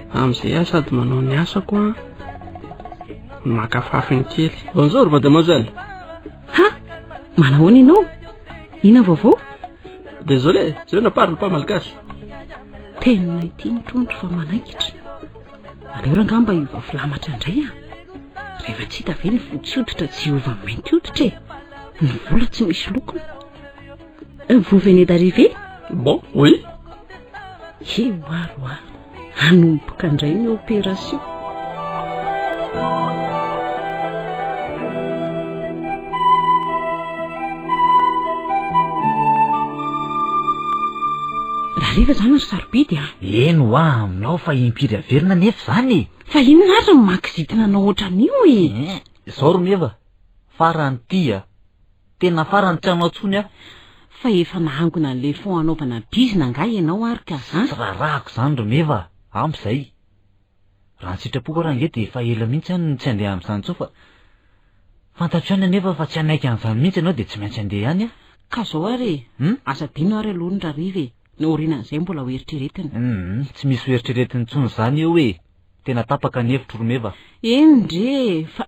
Amin'izay aho sady manao ny asako an, no maka fafiny kely. Bonjour mademoiselle. Ha! Manahoana ianao? Inona vaovao? Désolé, je ne parle pas malgache. Tena ity ny trondro fa manaikitra. Aleo rangaha mba hiova filamatra indray a! Rehefa tsy hita ve ny fotsy hoditra tsy hiova mainty hoditra e? Ny vola tsy misy lokony. Vous venez d'arriver? Bon, oui. He oaro a! Hanomboka indray ny opération. Rahariva izany ry sarobidy a! Eny hoa aminao fa impiry averina anefa izany e! Fa inona ary no mahakizitina anao ohatran'io e? Eh, izao ry Meva, farany ity a! Tena farany tsy hanao intsony aho. Fa efa nahangona an'ilay fonds hanaovana bizina angaha ianao ary ka a? Tsy raharahako izany ry Meva a! Ampy izay. Raha ny sitrapoko ary ange dia efa ela mihitsy aho no tsy handeha amin'izany intsony fa fantatro ihany anefa fa tsy hanaiky an'izany mihitsy ianao dia tsy maintsy handeha ihany aho. Ka izao ary e! Hum? Aza adino ary aloha ny rariva e! Ny aorianan'izay mbola ho eritreretina. Hum, tsy misy ho eritreretina intsony izany eo e! Tena tapaka ny hevitro ry Meva. Eny ndry e! Fa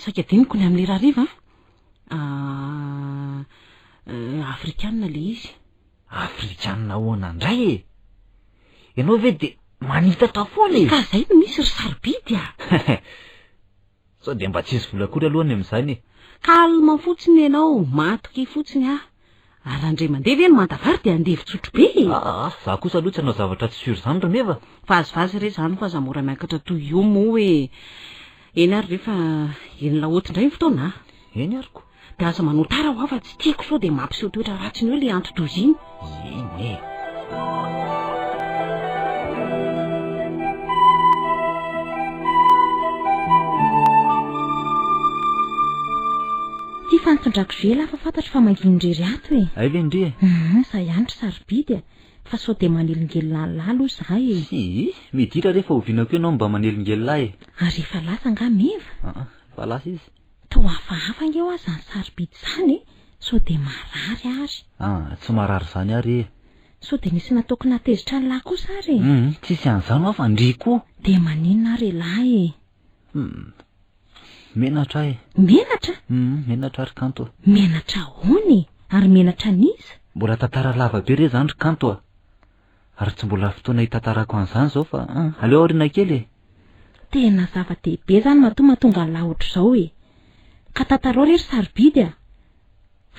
saika adinoko ny amin'ilay rariva an! Ah, afrikanina ilay izy. Afrikanina ahoana indray e? Ianao ve dia manitatra foana e? Ka izay no misy ry sarobidy a! Sao dia mba tsisy vola akory aloha ny amin'izany e? Calme fotsiny ianao, matokia fotsiny aho. Ary raha indray mandeha ve ny manta vary dia andevo-tsotro be e? Aa, za kosa aloha tsy hanao zavatra tsy sûr izany ry Meva. Vazivazy re izany fa aza mora miakatra toy io moa e! Eny ary re fa eny laoty indray ny fotoana a! Eny ary ko. Dia aza manao tara hoa fa tsy tiako sao dia mampiseho toetra ratsiny eo ilay anti-doza iny. Eny e. Ty fa nitondrako jus elah fa fantatro fa manginy irery ato e. Hay ve ndry e? Hum, za ihany ry sarobidy a. Fa sao dia manelingelina an'lah aloha za e. Hii, midira re fa oviana koa ianao mba manelingelina ahy e. Ary efa lasa angaha Meva? Aa, efa lasa izy. Toa hafahafa ange hoa zany sarobidy zany e! Sao dia marary ary? Ah, tsy marary zany ary e! Sao dia nisy nataoko nahatezitra an'lah kosa ary e? Hum, tsisy an'izany hoa fa ndry koa! Dia maninona ary elah e? Hum, Menatra aho e. Menatra? Hum, menatra aho ry Kanto a. Menatra ahoana e? Ary menatra an'iza? Mbola tantara lava be re izany ry Kanto a. Ary tsy mbola fotoana hitantarako an'izany izao fa hum, aleo aoriana kely e. Tena zava-dehibe izany matoa mahatonga an'lah ohatr'izao e. Ka tantarao re ry Sarobidy a.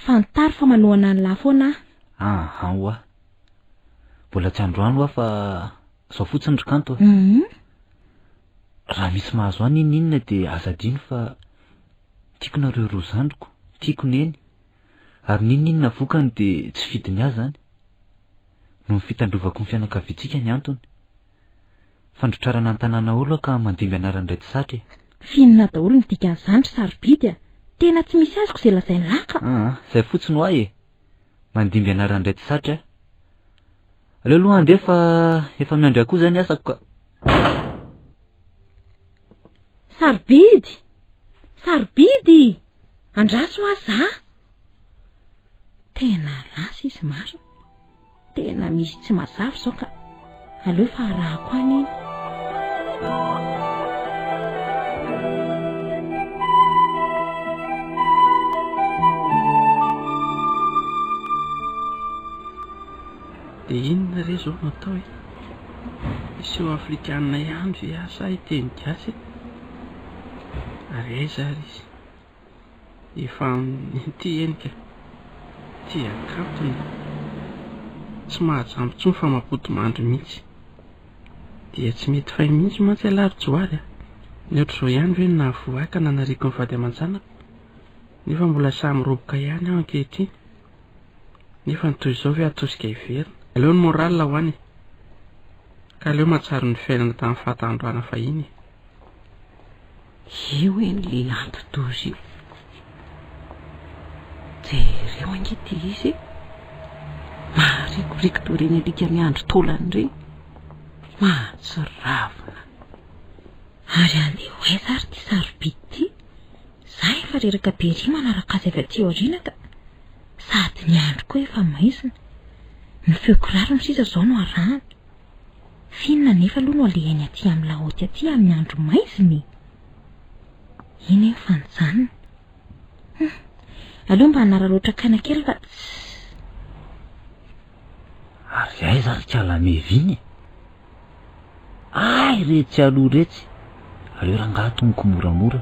Fantaro fa manohana an'lah foana aho. Aha hoa. Mbola tsy androany hoa fa izao fotsiny ry Kanto a. Hum. Raha misy mahazo ahy n'inon'inona dia aza adino fa tiako nareo roa zandriko, tiako neny, ary n'inon'inona vokany dia tsy fidiny ahy izany. Noho ny fitandrovako ny fianakaviantsika ny antony. Fandrotrarana ny tanàna olo aho ka mandimby anaran-dray tsy satry e. F'inona daholo ny dikan'izany ry Sarobidy a? Tena tsy misy azoko izay lazain'lah ka. Aa, izay fotsiny ho ahy e. Mandimby anaran-dray tsy satry aho. Aleo aloha handeha fa efa miandry akoho izay ny asako ka. Sarobidy! Sarobidy! Andraso hoa za! Tena lasa izy marina. Tena misy tsy mazava izao ka. Aleo fa arahako any iny. Dia inona re izao no atao e? Hiseho afrikanina ihany ve aho sa hiteny gasy e? Ary aiza ary izy? Efa ity eny ka. Tia kantony. Tsy mahajamba intsony fa mampody mandry mihitsy. Dia tsy mety fay mihitsy mantsy ialahy ry Johary a! Ny ohatr'izao ihany ve no nahavoa ahy ka nanariako ny vady aman-janako? Nefa mbola samy roboka ihany aho ankehitriny. Nefa ny toy izao ve atosika hiverina? Aleo ny moral ho any e! Ka aleo mahatsiaro ny fiainana tamin'ny fahatanorana fahiny e! Io eny le anti-doza io. Jereo ange ity izy e! Maharikoriko toy ireny alika miandry taolana ireny. Mahatsiravina. Ary handeha ho aiza ary ity sarobidy ity? Za efa reraka be ery manaraka azy avy aty aoriana ka. Sady ny andro koa efa maizina. Ny feo kirarony sisa izao no arahana. F'inona anefa aloha no alehany aty amin'ny lahaoty aty amin'ny andro maizina e? Iny eny fa nijanona. Hum, aleo mba hanararaotra kaina kely fa tsy. Ary aiza ry kalamevy iny e? Ay retsy aloha retsy! Aleo rangaha tonoko moramora.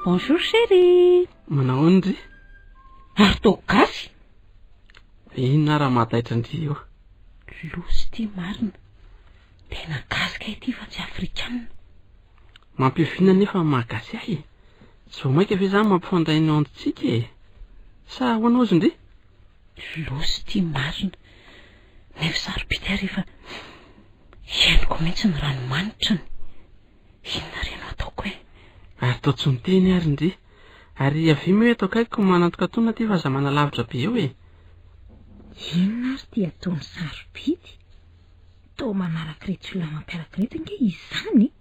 Bonjour chérie. Manao ahoana ndry? Ary toa gasy? Inona ary mahataitra ndry io? Loza ity marina. Tena gasy kay ity fa tsy afrikanina. Mampiovina anefa ny maha gasy ahy e! Tsy vao maika ve izany mampifandray ny onde-tsika e? Sa ahoana hozy ndry? Loza ity marina. Nefa sarobidy ary efa henoko mihitsy ny ranomanitrany. Inona re no ataoko e? Ary toa tsy miteny ary ndry. Ary avia moa eto akaikiko manantokatona aty fa aza manalavitra be eo e! Inona ary ity ataon'i sarobidy? Toa manaraka ireto olona mampiaraka ireto ange izy izany e!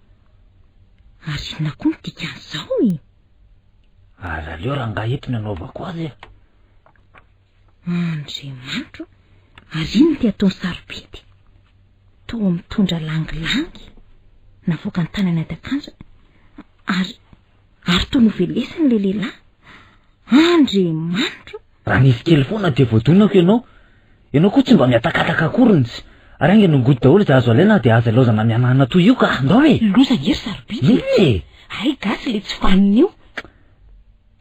Ary inona koa no dikan'izao e? Ary aleo rangahy eto ny anaovako azy e! Andriamanitro, ary inona ity ataon'i Sarobidy? Toa mitondra langilangy, navoakany tany anaty akanjo, ary ary toa novelesiny ilay lehilahy. Andriamanitro! Raha nisy kely foana dia voadonako ianao. Ianao koa tsy mba mihatakataka akory ny Ary haingana ongoty daholo izay azo alaina dia aza ilaozana mihanahana toy io ka! Ndao e! Loza ange ry Sarobidy e! Inona e? Hay gasy ilay tsy vanona io!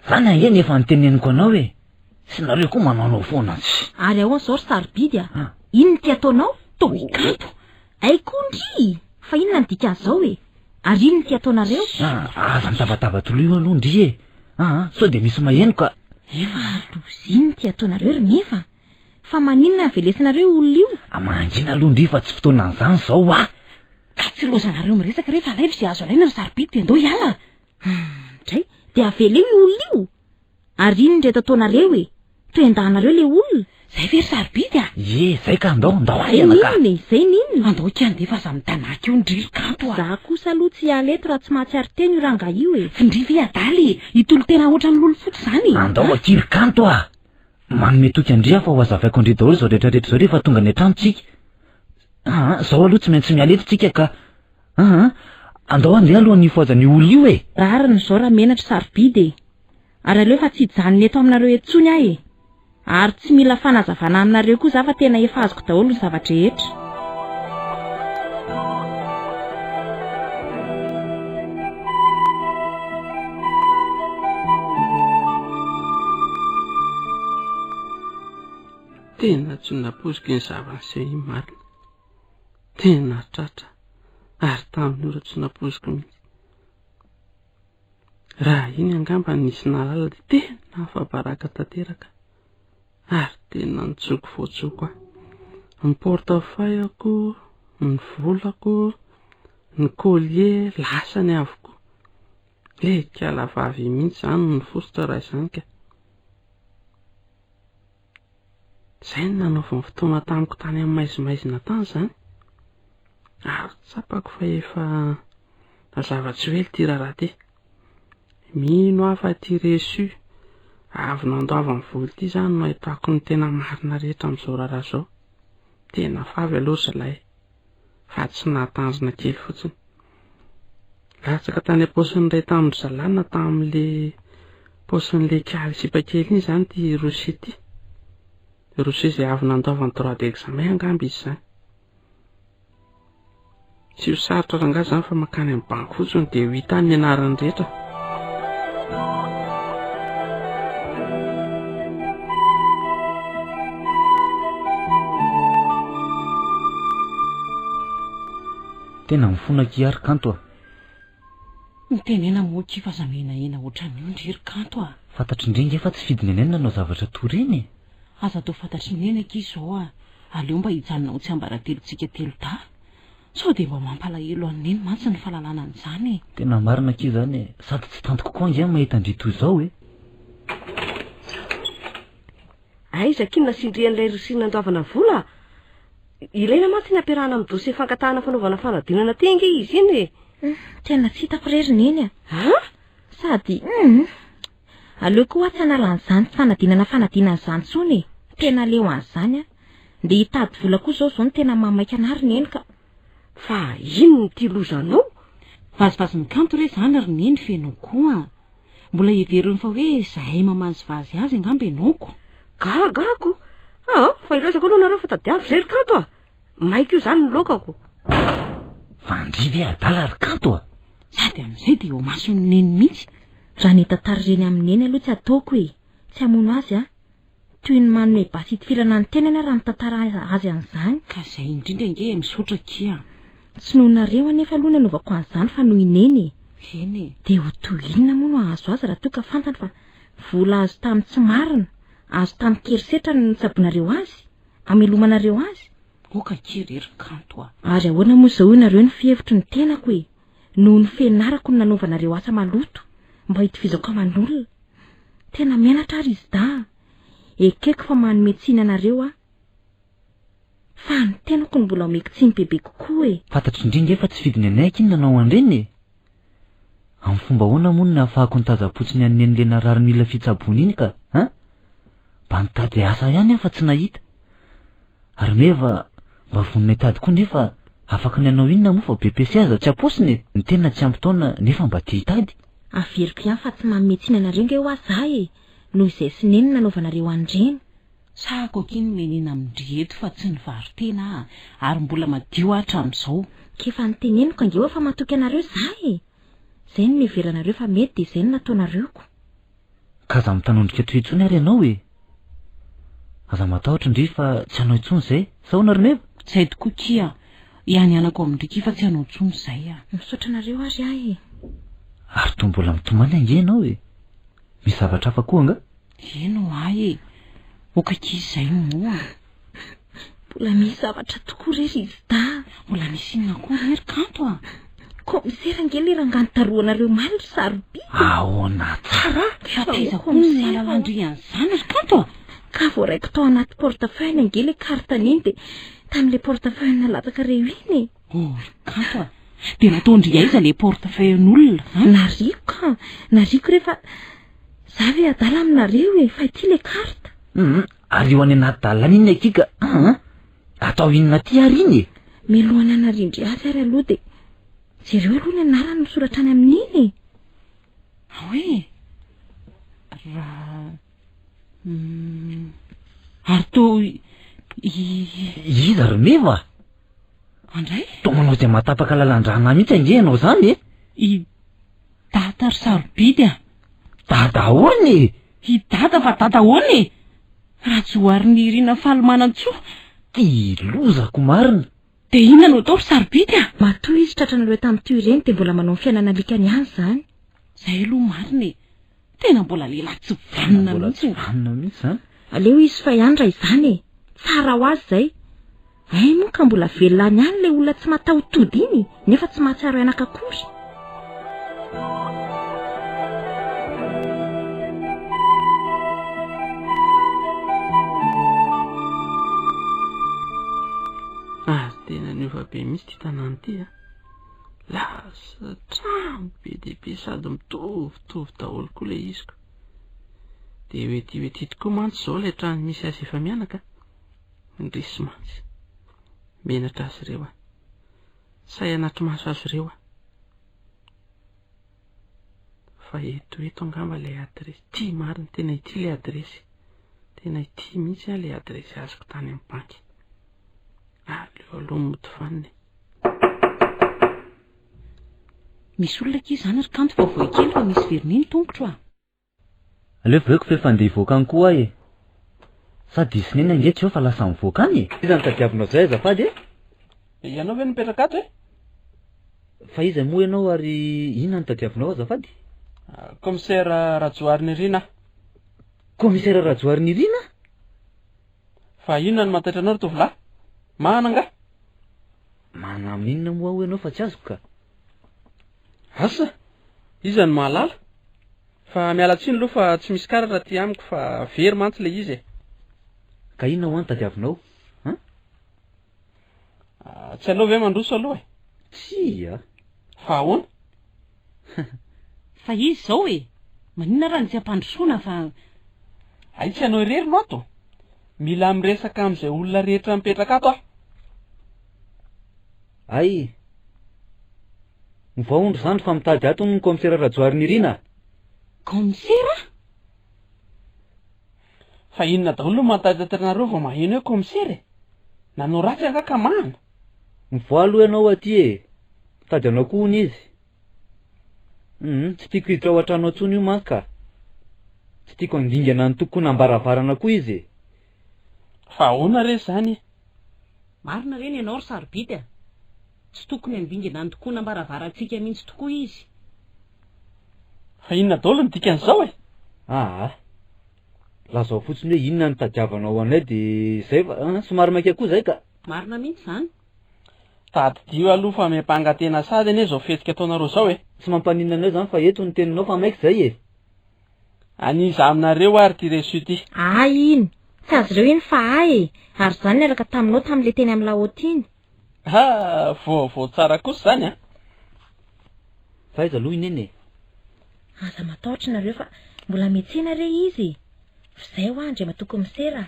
Zany ange ny efa noteneniko anao e! Sy nareo koa manaonao foana tsy. Ary ahoana izao ry Sarobidy a? Inona ity ataonao? Toa hikanto! Hay koa ndry! Fa inona ny dikan'izao e? Ary inona ity ataonareo? Aza mitabataba toloy aloha ndry e! Aa, sao dia misy maheno ka. Efa loza inona ity ataonareo ry Meva? Fa maninona no velesinareo io olona io? Mangina aloha ndry fa tsy fotoanan'izany izao ah! Ka tsy lozanareo miresaka re fa alaivo izay azo alaina ry Sarobidy dia ndao hiala! Ndray, dia aveleo io olona io! Ary inona ireto ataonareo e? Toa endahanareo ilay olona. Zay ve ry sarobidy a? Ie, zay ka andao, andao Zay haingana ka. n'inona e, zay n'inona? Andao akia andeha fa aza mitanàka eo ndry ry kanto a. Za kosa aloha tsy hiala eto raha tsy mahatsiaro tena io rangahy io e. Ndry ve adala e? Hitolo-tena ohatran'ny lolo fotsy izany e? Andao akia ry kanto a! Manome toky an-dry aho fa ho hazavaiko an-dry daholo izao rehetra rehetra izao rehefa tonga any an-trano tsika. Aa, izao aloha tsy maintsy miala eto tsika ka. Aa, andao handeha alohan'ny hifohazan'io olona io e! Rariny izao Ramenatra sarobidy e! Ary aleo fa tsy hijanona eto aminareo eto intsony aho e! Ary tsy mila fanazavana aminareo koa za fa tena efa azoko daholo ny zava-drehetra. Tena tsy nampoiziko iny zava-niseho iny marina. Tena tratra ary tamin'ny ora tsy nampoiziko mihitsy. Raha iny angamba nisy nahalala dia tena afa-baraka tanteraka ary tena nitsoko voatsoko ahy. Ny portefeuille-ko, ny volako, ny collier lasany avokoa. Ekala vavy mihitsy izany no niforitra raha izany ka. Izay no nanaovany fotoana tamiko tany amin'ny maizimaizina tany izany. Ary tsapako fa efa nazava tsy ho ela ity raharaha ity. Mino aho fa ity reçu avy nandoavany vola ity izany no ahitako ny tena marina rehetra amin'izao raharaha izao. Tena favy aloha ry zalahy fa tsy nahatandrina kely fotsiny. Latsaka tany am-paosin'ny iray tamin-dry zalahy na tamin'le paosin'le kialy sipakely iny izany ity reçu ity. Reçu izay avy nandoavany droit d'examen angamba izy izany. Tsy ho sarotra rangahy izany fa mankany amin'ny banky fotsiny dia ho hita any ny anarany rehetra. Tena mifona akia ry Kanto a! Mitenena moa akia fa aza mihenahena ohatran'io ndry ry Kanto a! Fantatry ndry nge fa tsy fidiny anay ny nanao zavatra toa ireny e! Aza atao fantatry neny akia izao a! Aleo mba hijanona ho tsiambaratelontsika telodahy. Sao dia mba mampalahelo an'i Neny mantsy ny fahalalana an'izany e! Tena marina akia izany e! Sady tsy tantiko koa ange ny mahita an-dry toy izao e! Aiza akia no nasian-dry an'ilay rosia nandoavana vola? Ilaina mantsy ny ampiarahana amin'ny dossier fangatahana fanaovana fanadinana aty ange izy iny e! Tena tsy hitako re ry Neny a! An? Sady hum! Aleo koa aho tsy hanala an'izany fanadinana fanadinana izany intsony e! Tena aleo an'izany aho. Ndeha hitady vola koa izao izao no tena mahamaika anà ry Neny ka! Fa inona ity lozanao? Vazivazin'ny kanto re izany ry Neny f'enao koa. Mbola heveriny fa hoe izahay mamazivazy azy angamba ianao ko. Gaga aho ko! Aa, fa ilaozako aloha nareo fa tadiavo izay ry Kanto a! Maika io izany ny laokako. Fa ndry ve adala ry Kanto a! Sady amin'izay dia eo imason'i Neny mihitsy. Raha ny hitantara ireny amin'i Neny aloha tsy ataoko e! Tsy hamono azy aho. Toy ny manome basy hitifirana ny tenany aho raha mitantara azy an'izany. Ka izay indrindra ange e, misaotra akia. Tsy noho nareo anefa aloha nanaovako an'izany fa noho i Neny e. Eny e. Dia ho toy inona moa no hahazo azy raha toa ka fantany fa vola azo tamin'ny tsy marina, azo tamin-kerisetra no nitsaboanareo azy, amelomanareo azy? Aoka akia re ry Kanto a. Ary ahoana moa izao hoy nareo ny fihevitro ny tenako e? Noho ny fianarako no nanaovanareo asa maloto mba hitovizako aman'olona. Tena menatra aho ry Zda a! Ekeko fa manome tsiny anareo aho. Fa ny tenako no mbola omeko tsiny bebe kokoa e! Fantatro indray nge fa tsy fidiny anay aky ny nanao an'ireny e! Amin'ny fomba ahoana moa no nahafahako nitazam-potsiny an'i Neny le narary mila fitsaboana iny ka? An? Mba nitady asa ihany aho fa tsy nahita. Ary meva mba vonona hitady koa nefa afaka ny hanao inona moa fa BEPC aza tsy am-paosiny e! Ny tena tsy ampy taona nefa mba te hitady. Averiko ihany fa tsy manome tsiny anareo nge hoa za e! Noho izay sy Neny nanaovanareo an'ireny. Sahako akia ny menina amin-dry eto fa tsy nivaro-tena aho ary mbola madio aho hatramin'izao. K'efa noteneniko ange hoa fa matoky anareo za e! Izay no niheveranareo fa mety dia izay no nataonareo ko. Ka aza mitanondrika toy intsony ary ianao e! Aza matahotra ndry fa tsy hanao intsony izay, sa ahoana ry Meva? Izay tokoa kia, ihanihanako amin-dry kia fa tsy hanao intsony izay a! Misaotra anareo ary aho e! Ary toa mbola mitomany ange ianao e! Misy zavatra hafa koa angaha? Eny ho'a e! Ok akia izay moa! Mbola misy zavatra tokoa re ry Zda. Mbola misy inona koa re ry Kanto a? Kaomisera ange le rangahy nitarohanareo omaly ry Sarobidy e. Ahoana tsara? Fa taiza koa no nahalalan-dry an'izany ry Kanto a? Ka voaraiko tao anaty portefeuille ange le carte neny dia tamin'ilay portefeuille nalatsaka reo iny e. Oh ry Kanto a! Dia nataon-dry aiza le portefeuille an'olona an? Nariako ka! Nariako re fa za ve adala aminareo e! Fa ity le carte. Hum, ary io any anaty dalana iny akia ka hum, atao inona aty ary iny e? Mialohan'ny hanarindry azy ary aloha dia jereo aloha ny anarany misoratra any amin'iny e. Ahoe, raha hum, ary toa i. Iza ry Meva? Andray? Toa manao izay mahatapaka lalan-drà mihitsy ange ianao izany e! I Dada ry sarobidy a! Dada ahoana e? I Dada fa Dada ahoana e? Rajoharinirina Faly Manantsoa. Ty lozako marina. Dia inona no atao ry sarobidy a? Matoa izy tratranareo tamin'ity ireny dia mbola manao ny fiainana alikany ihany izany. Izay aloha marina e! Tena mbola lehilahy tsy vanona mihitsy. Mbola tsy vanona mihitsy izany. Aleo izy fa ihany raha izany e! Tsara ho azy izay. Hay moa ka mbola velona any ihany ilay olona tsy mataho-tody iny nefa tsy mahatsiaro anaka akory. Ary tena niova be mihitsy ity tanàna ity a. Lasa trano be dia be sady mitovitovy daholo koa ilay izy ko. Dia ho ety ho ety tokoa mantsy izao ilay trano misy azy efa mianaka. Indrisy mantsy. Menatra azy ireo aho. Sahy hanatri-maso azy ireo aho. Fa eto eto angamba ilay adiresy. Ity marina, tena ity ilay adiresy. Tena ity mihitsy ilay adiresy azoko tany amin'ny banky. Aleo aloha mody vanona e. Misy olona akia izany ry kanto fa voay kely fa misy vernis ny tongotro a! Aleo voeko fa efa andeha hivoaka any koa aho e! Sa diso neny ange tsy eo fa lasa mivoaka any e! Iza no tadiavinao zay azafady e? Ianao ve no mipetraka ato e? Fa iza moa ianao ary inona no tadiavinao azafady? Commissaire Rajoharinirina aho. Commissaire Rajoharinirina? Fa inona no mahataitra anao ry tovolahy? Mahana angaha? Mahana amin'inona moa aho ianao fa tsy azoko ka. Asa! Iza no mahalala? Fa miala tsiny aloha fa tsy misy karatra aty amiko fa very mantsy ilay izy e. Ka inona hoa no tadiavinao? An? Ah, tsy aleo ve mandroso aloha e? Tsia! Fa ahoana? Fa izy izao e! Maninona raha ny tsy ampandrosoana fa. Hay tsy ianao irery no ato? Mila miresaka amin'izay olona rehetra mipetraka ato aho. Hay! Mivoaha hono ry zandry fa mitady ato hono ny kaomisera Rajoharinirina a! Kaomisera? Fa inona daholo no mahataitaitra anareo vao maheno hoe kaomisera e? Nanao ratsy angaha ka mahana? Mivoaha aloha ianao aty e! Mitady anao koa hono izy. Hum, tsy tiako hiditra ao an-trano ao intsony io manko ka. Tsy tiako handingana ny tokonam-baravarana koa izy e! Fa ahoana re izany e? Marina re ny anao ry Sarobidy a! Tsy tokony handingana ny tokonam-baravarantsika mihitsy tokoa izy. Fa inona daholo no dikan'izao e? Aa! Lazao fotsiny hoe inona no tadiavanao anay dia izay fa an, somary maika koa izay ka. Marina mihitsy izany. Tadidio aloha fa miampanga tena sady anie izao fihetsika ataonareo izao e! Tsy mampaninona anay izany fa eto ny teninao fa maika izay e! An'iza aminareo ary ity reçu ity? Ahy iny! Tsy azy ireo iny fa ahy e! Ary izaho niaraka taminao tamin'ilay teny amin'ny lahaoty iny. Ha! Vaovao tsara kosa izany an! Fa aiza aloha i Neny e? Aza matahotra nareo fa mbola miantsena re izy e! F'izay hoa Andriamatoa Kaomisera a!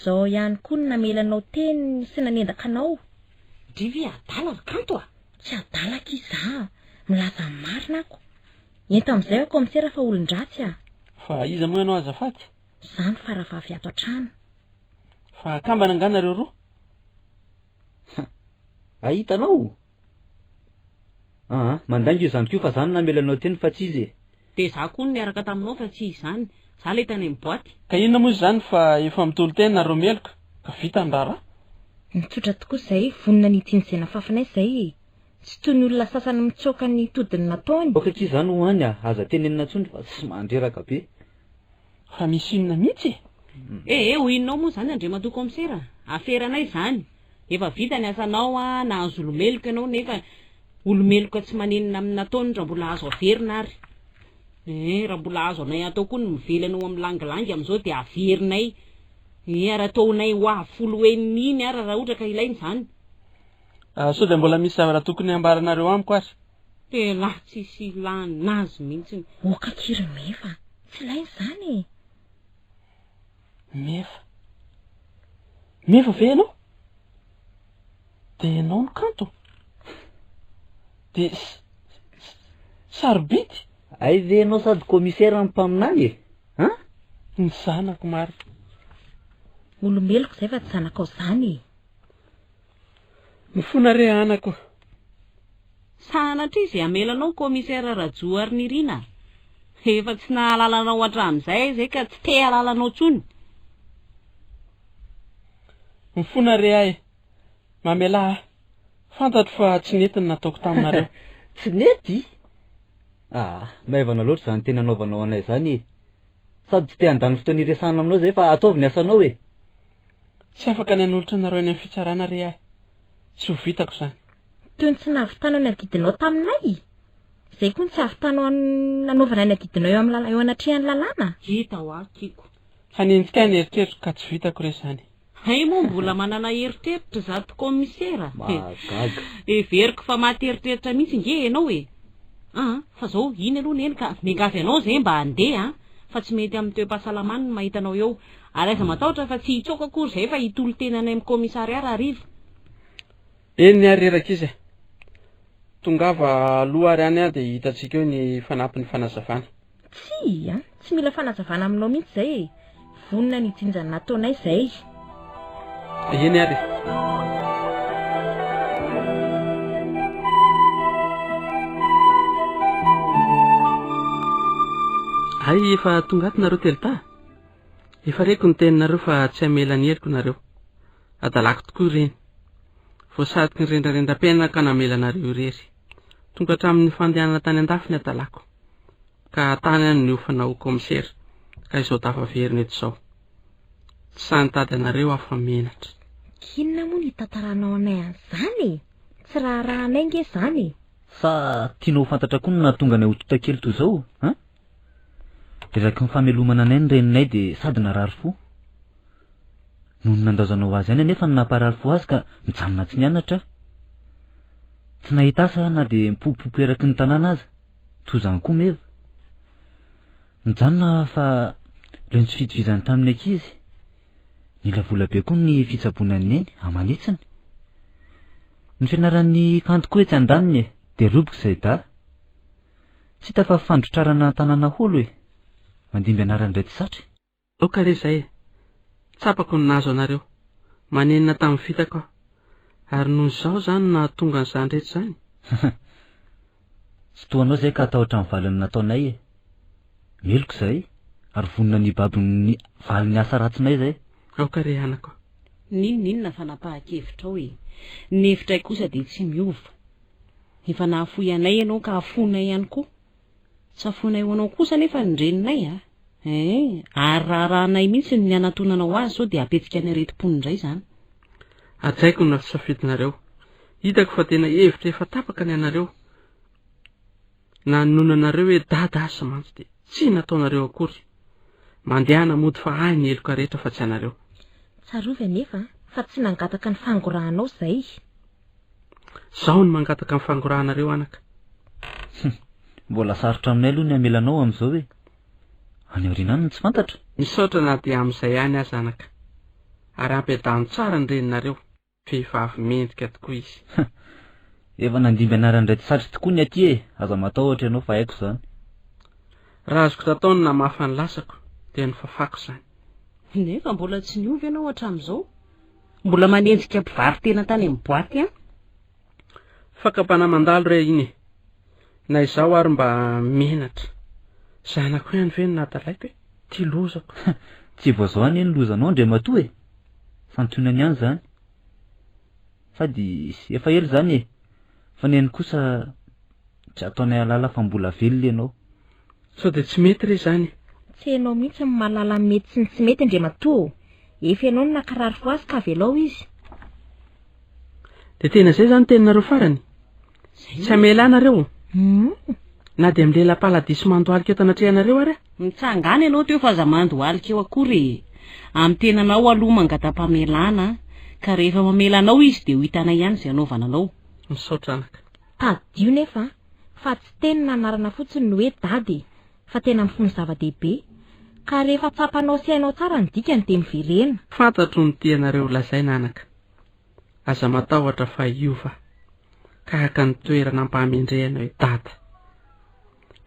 Zao ihany koa no namela anao teny sy nanendaka anao. Ndry ve adala ry Kanto a! Tsy adala akia za a! Milaza ny marina ako. Ento amin'izay aho kaomisera fa olon-dratsy a! Fa iza moa ianao azafady? Za no faravavy ato an-trano. Fa akambana angaha nareo roa? Ha! Hitanao? Aa, mandainga io zandriko io fa za no namela anao teny fa tsy izy e! Dia za koa no niaraka taminao fa tsy izy izany. Za ilay tany amin'ny boite. Ka inona moa izany fa efa mitolo-tena nareo meloka ka vita ny raharaha? Nitsotra tokoa izay, vonona ny hitsinjo izay nafafinay izay e! Tsy toy ny olona sasany mitsoaka ny todiny nataony. Aoka akia izany ho any a! Aza tenenina intsony fa tsy mandreraka be. Fa misy inona mihitsy e? Eh eh, ho inona ao moa izany Andriamatoa Kaomisera? Aferanay izany. Efa vita ny asanao a, nahazo olo-meloka ianao nefa olo-meloka tsy manenina amin'ny nataony raha mbola azo averina ary. Eh, raha mbola azo anay atao koa ny mively anao amin'ny langilangy amin'izao dia averinay. Eh, ary ataonay ho avy foloenina iny ary raha ohatra ka ilaina izany. Ah, sao dia mbola misy zavatra tokony hambaranareo amiko ary? Tena tsisy ilana azy mihitsy. Oka akia ry Meva, tsy ilaina izany e! Meva. Meva ve ianao? Dia ianao no kanto? Dia sarobidy? Hay ve ianao sady commissaire no mpaminany e? An? Ny zanako marina. Olombeloko izay fa tsy zanakao izany e. Mifona re anako. Sanatria izay hamela anao Commissaire Rajoharinirina a! Efa tsy nahalala anao hatramin'izay izay ka tsy te hahalala anao intsony. Mifona re ahy e! Mamelà ahy. Fantatro fa tsy nety ny nataoko taminareo. Tsy nety? Ah, maivana loatra izany teny anaovanao anay izany e! Sady tsy te handany fotoana hiresahana aminao izay fa ataovy ny asanao e! Tsy afaka ny hanolotra anareo any amin'ny fitsarana re ahy. Tsy ho vitako izany. Toy ny tsy nahavitanao ny adidinao taminay. Izay koa no tsy ahavitanao nanaovana ny adidinao eo amin'ny eo anatrehan'ny lalàna. Hita hoa tiako. Hanenjika ahy ny eritreritro ka tsy vitako re izany. Hay moa mbola manana eritreritra izato kaomisera. Mahagaga. Heveriko fa maty eritreritra mihitsy nge ianao e. An, fa zao, iny aloha neny ka miangavy anao zay mba handeha an, fa tsy mety amin'ny toe-pahasalamany ny mahita anao eo. Ary aza matahotra fa tsy hitsoaka akory zay fa hitolo-tena any amin'ny commissariat rahariva. Eny ary rankizy e. Tongava aloha ary any dia hitantsika eo ny fanampin'ny fanazavana. Tsia an! Tsy mila fanazavana aminao mihitsy izay e! Vonona ny hijinja ny nataonay izay. Eny ary e. Hay efa tonga ato nareo telitaha? Efa reko ny teninareo fa tsy hamela ny heriko nareo. Adalako tokoa ireny. Voasariky ny rendrarendram-piainana ka namela anareo irery. Tonga hatramin'ny fandehanana tany andafy ny adalako. Ka tany aho no niofana ho kaomisera, ka izao tafaverina eto izao. Tsy sahy nitady anareo aho fa menatra. K'inona moa no hitantaranao anay an'izany e? Tsy raharahanay nge izany e! Sa tianao ho fantatra koa ny nahatonga anay ho tontakely toy izao, an? Reraky ny famelomana anay ny reninay dia sady narary fo. Noho ny nandaozanao azy ihany anefa no namparary fo azy ka nijanona tsy nianatra aho. Tsy nahita asa aho na dia mipopopo eraky ny tanàna aza. Toy izany koa Meva. Nijanona aho fa leo ny tsy fitovizany tamin'ny ankizy. Nila vola be koa ny fitsaboana an'i Neny, aman'hetsiny. Ny fianaran'ny kanto koa etsy andaniny e, dia roboka izay dahy. Tsy hita fa fandrotrarana tanàna holo e! Mandimby anarana indray tsy satry. Aoka re izay e! Tsapako ny nahazo anareo. Manenina tamin'ny vitako aho. Ary noho izaho izany no nahatonga an'izany rehetra izany? Tsy toa anao izay ka hatahotra ny valin'ny nataonay e! Meloka izahay, ary vonona ny hibaby ny valin'ny asa ratsinay izay. Aoka re anako. N'inon'inona fanapahan-kevitrao e! Ny hevitray kosa dia tsy miova. Efa nahafoy anay ianao ka hafoinay ihany koa. Tsy hafoinay ho anao kosa anefa ny reninay a! Eh! Ary raharahanay mihitsy ny hanantonanao azy sao dia hampihetsika ny aretim-pony indray izany. Hajaiko ny safidinareo. Hitako fa tena hevitra efa tapaka ny anareo. Na nononanareo hoe dada aza mantsy dia tsy nataonareo akory. Mandehana mody fa ahy ny heloka rehetra fa tsy anareo. Tsarovy anefa fa tsy nangataka ny fangorahanao izay. Zaho no mangataka ny fangorahanareo anaka. Mbola sarotra aminay aloha ny hamela anao amin'izao e. Any aoriana any no tsy fantatra. Misaotra na dia amin'izay ihany aza anaka. Ary ampiadano tsara ny reninareo. Vehivavy mendrika tokoa izy. Efa nandimby anaran-dray tsy satry tokoa ny aty e! Aza matahotra ianao fa haiko izany. Raha azoko natao ny namafa ny lasako dia nofafako izany. Nefa mbola tsy niova ianao hatramin'izao. Mbola manenjika mpivaro-tena tany amin'ny boaty ihany. Fakam-panahy mandalo re iny e! Na izaho ary mba menatra. Zanako ihany ve no nadalaiko e? Ty lozako. Tsy vao izao anie ny lozanao Andriamatoa e! Santionany ihany izany. Sady efa ela izany e! Fa ny an'ny kosa tsy ataonay hahalala fa mbola velona ianao. Sao dia tsy mety re izany e? Tsy ianao mihitsy no mahalala ny mety sy ny tsy mety Andriamatoa ô! Efa ianao no nankarary fo azy ka avelao izy. Dia tena izay izany teninareo farany? Tsy hamela ahy nareo? Hum. Na dia milela-paladiso mandohalika eto anatrehanareo ary aho? Mitsangàna ianao teo fa aza mandohalika eo akory e! Amin'ny tenanao aloha mangata-pamelana ka rehefa mamela anao izy dia ho hitanay ihany izay hanaovana anao. Misaotra anaka. Tadidio nefa fa tsy teny na anarana fotsiny ny hoe dada e! Fa tena mifono zava-dehibe. Ka rehefa tsapanao sy hainao tsara ny dikany dia miverena. Fantatro ny tianareo ho lazaina anaka. Aza matahotra fa hiova aho. Ka haka ny toerana ampahamendrehana eo Dada.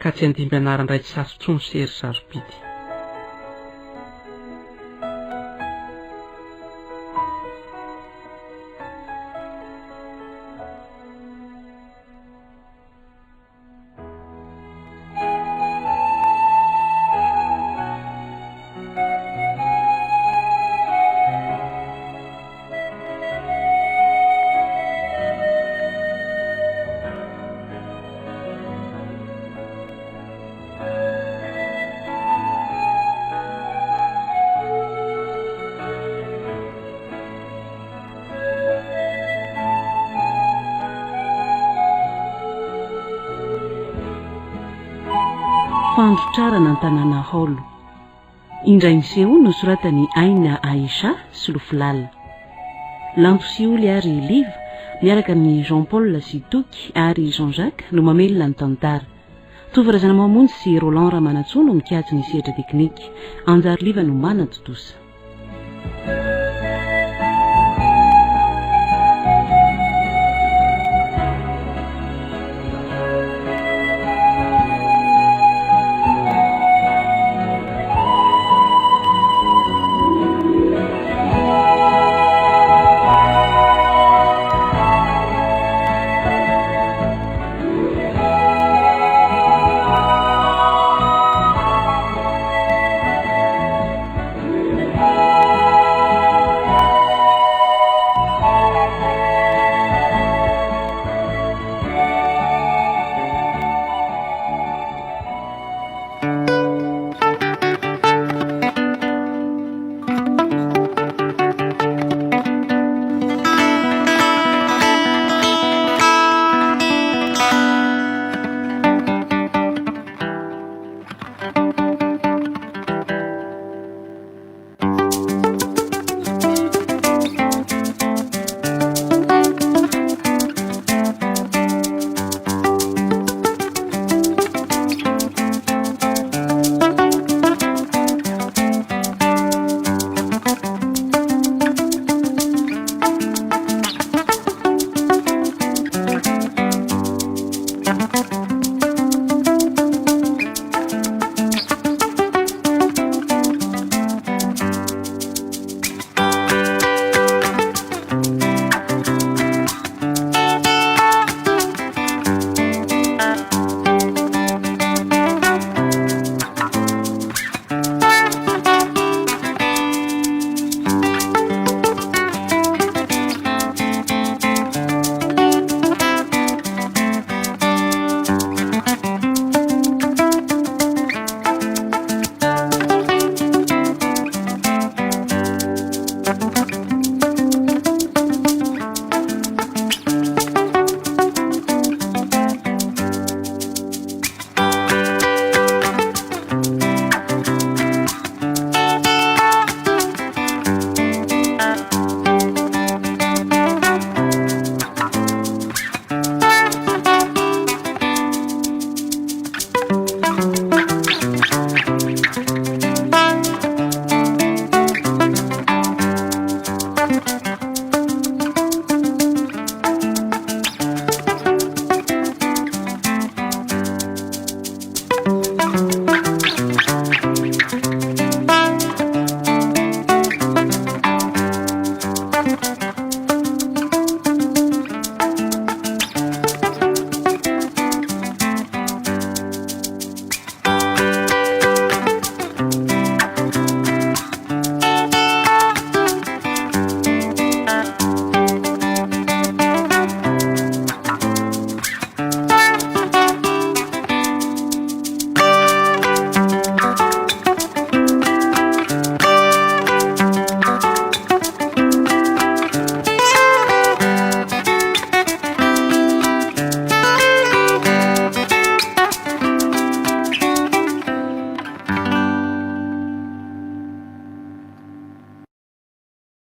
Ka tsy handimby anaran-dray tsy sazo intsony se ry sarobidy. Fandrotrarana an-tanàna haolo. Indray miseho nosoratan'i Aina Aisha Solofolala. Lanto sy Oly ary Liva miaraka amin'i Jean Paul sy Toky ary Jean Jacques no mamelona ny tantara. Tovo Razanamamonjy sy Roland Ramanantsoa no mikajy ny sehatra teknika. Anjary Liva no manatontosa.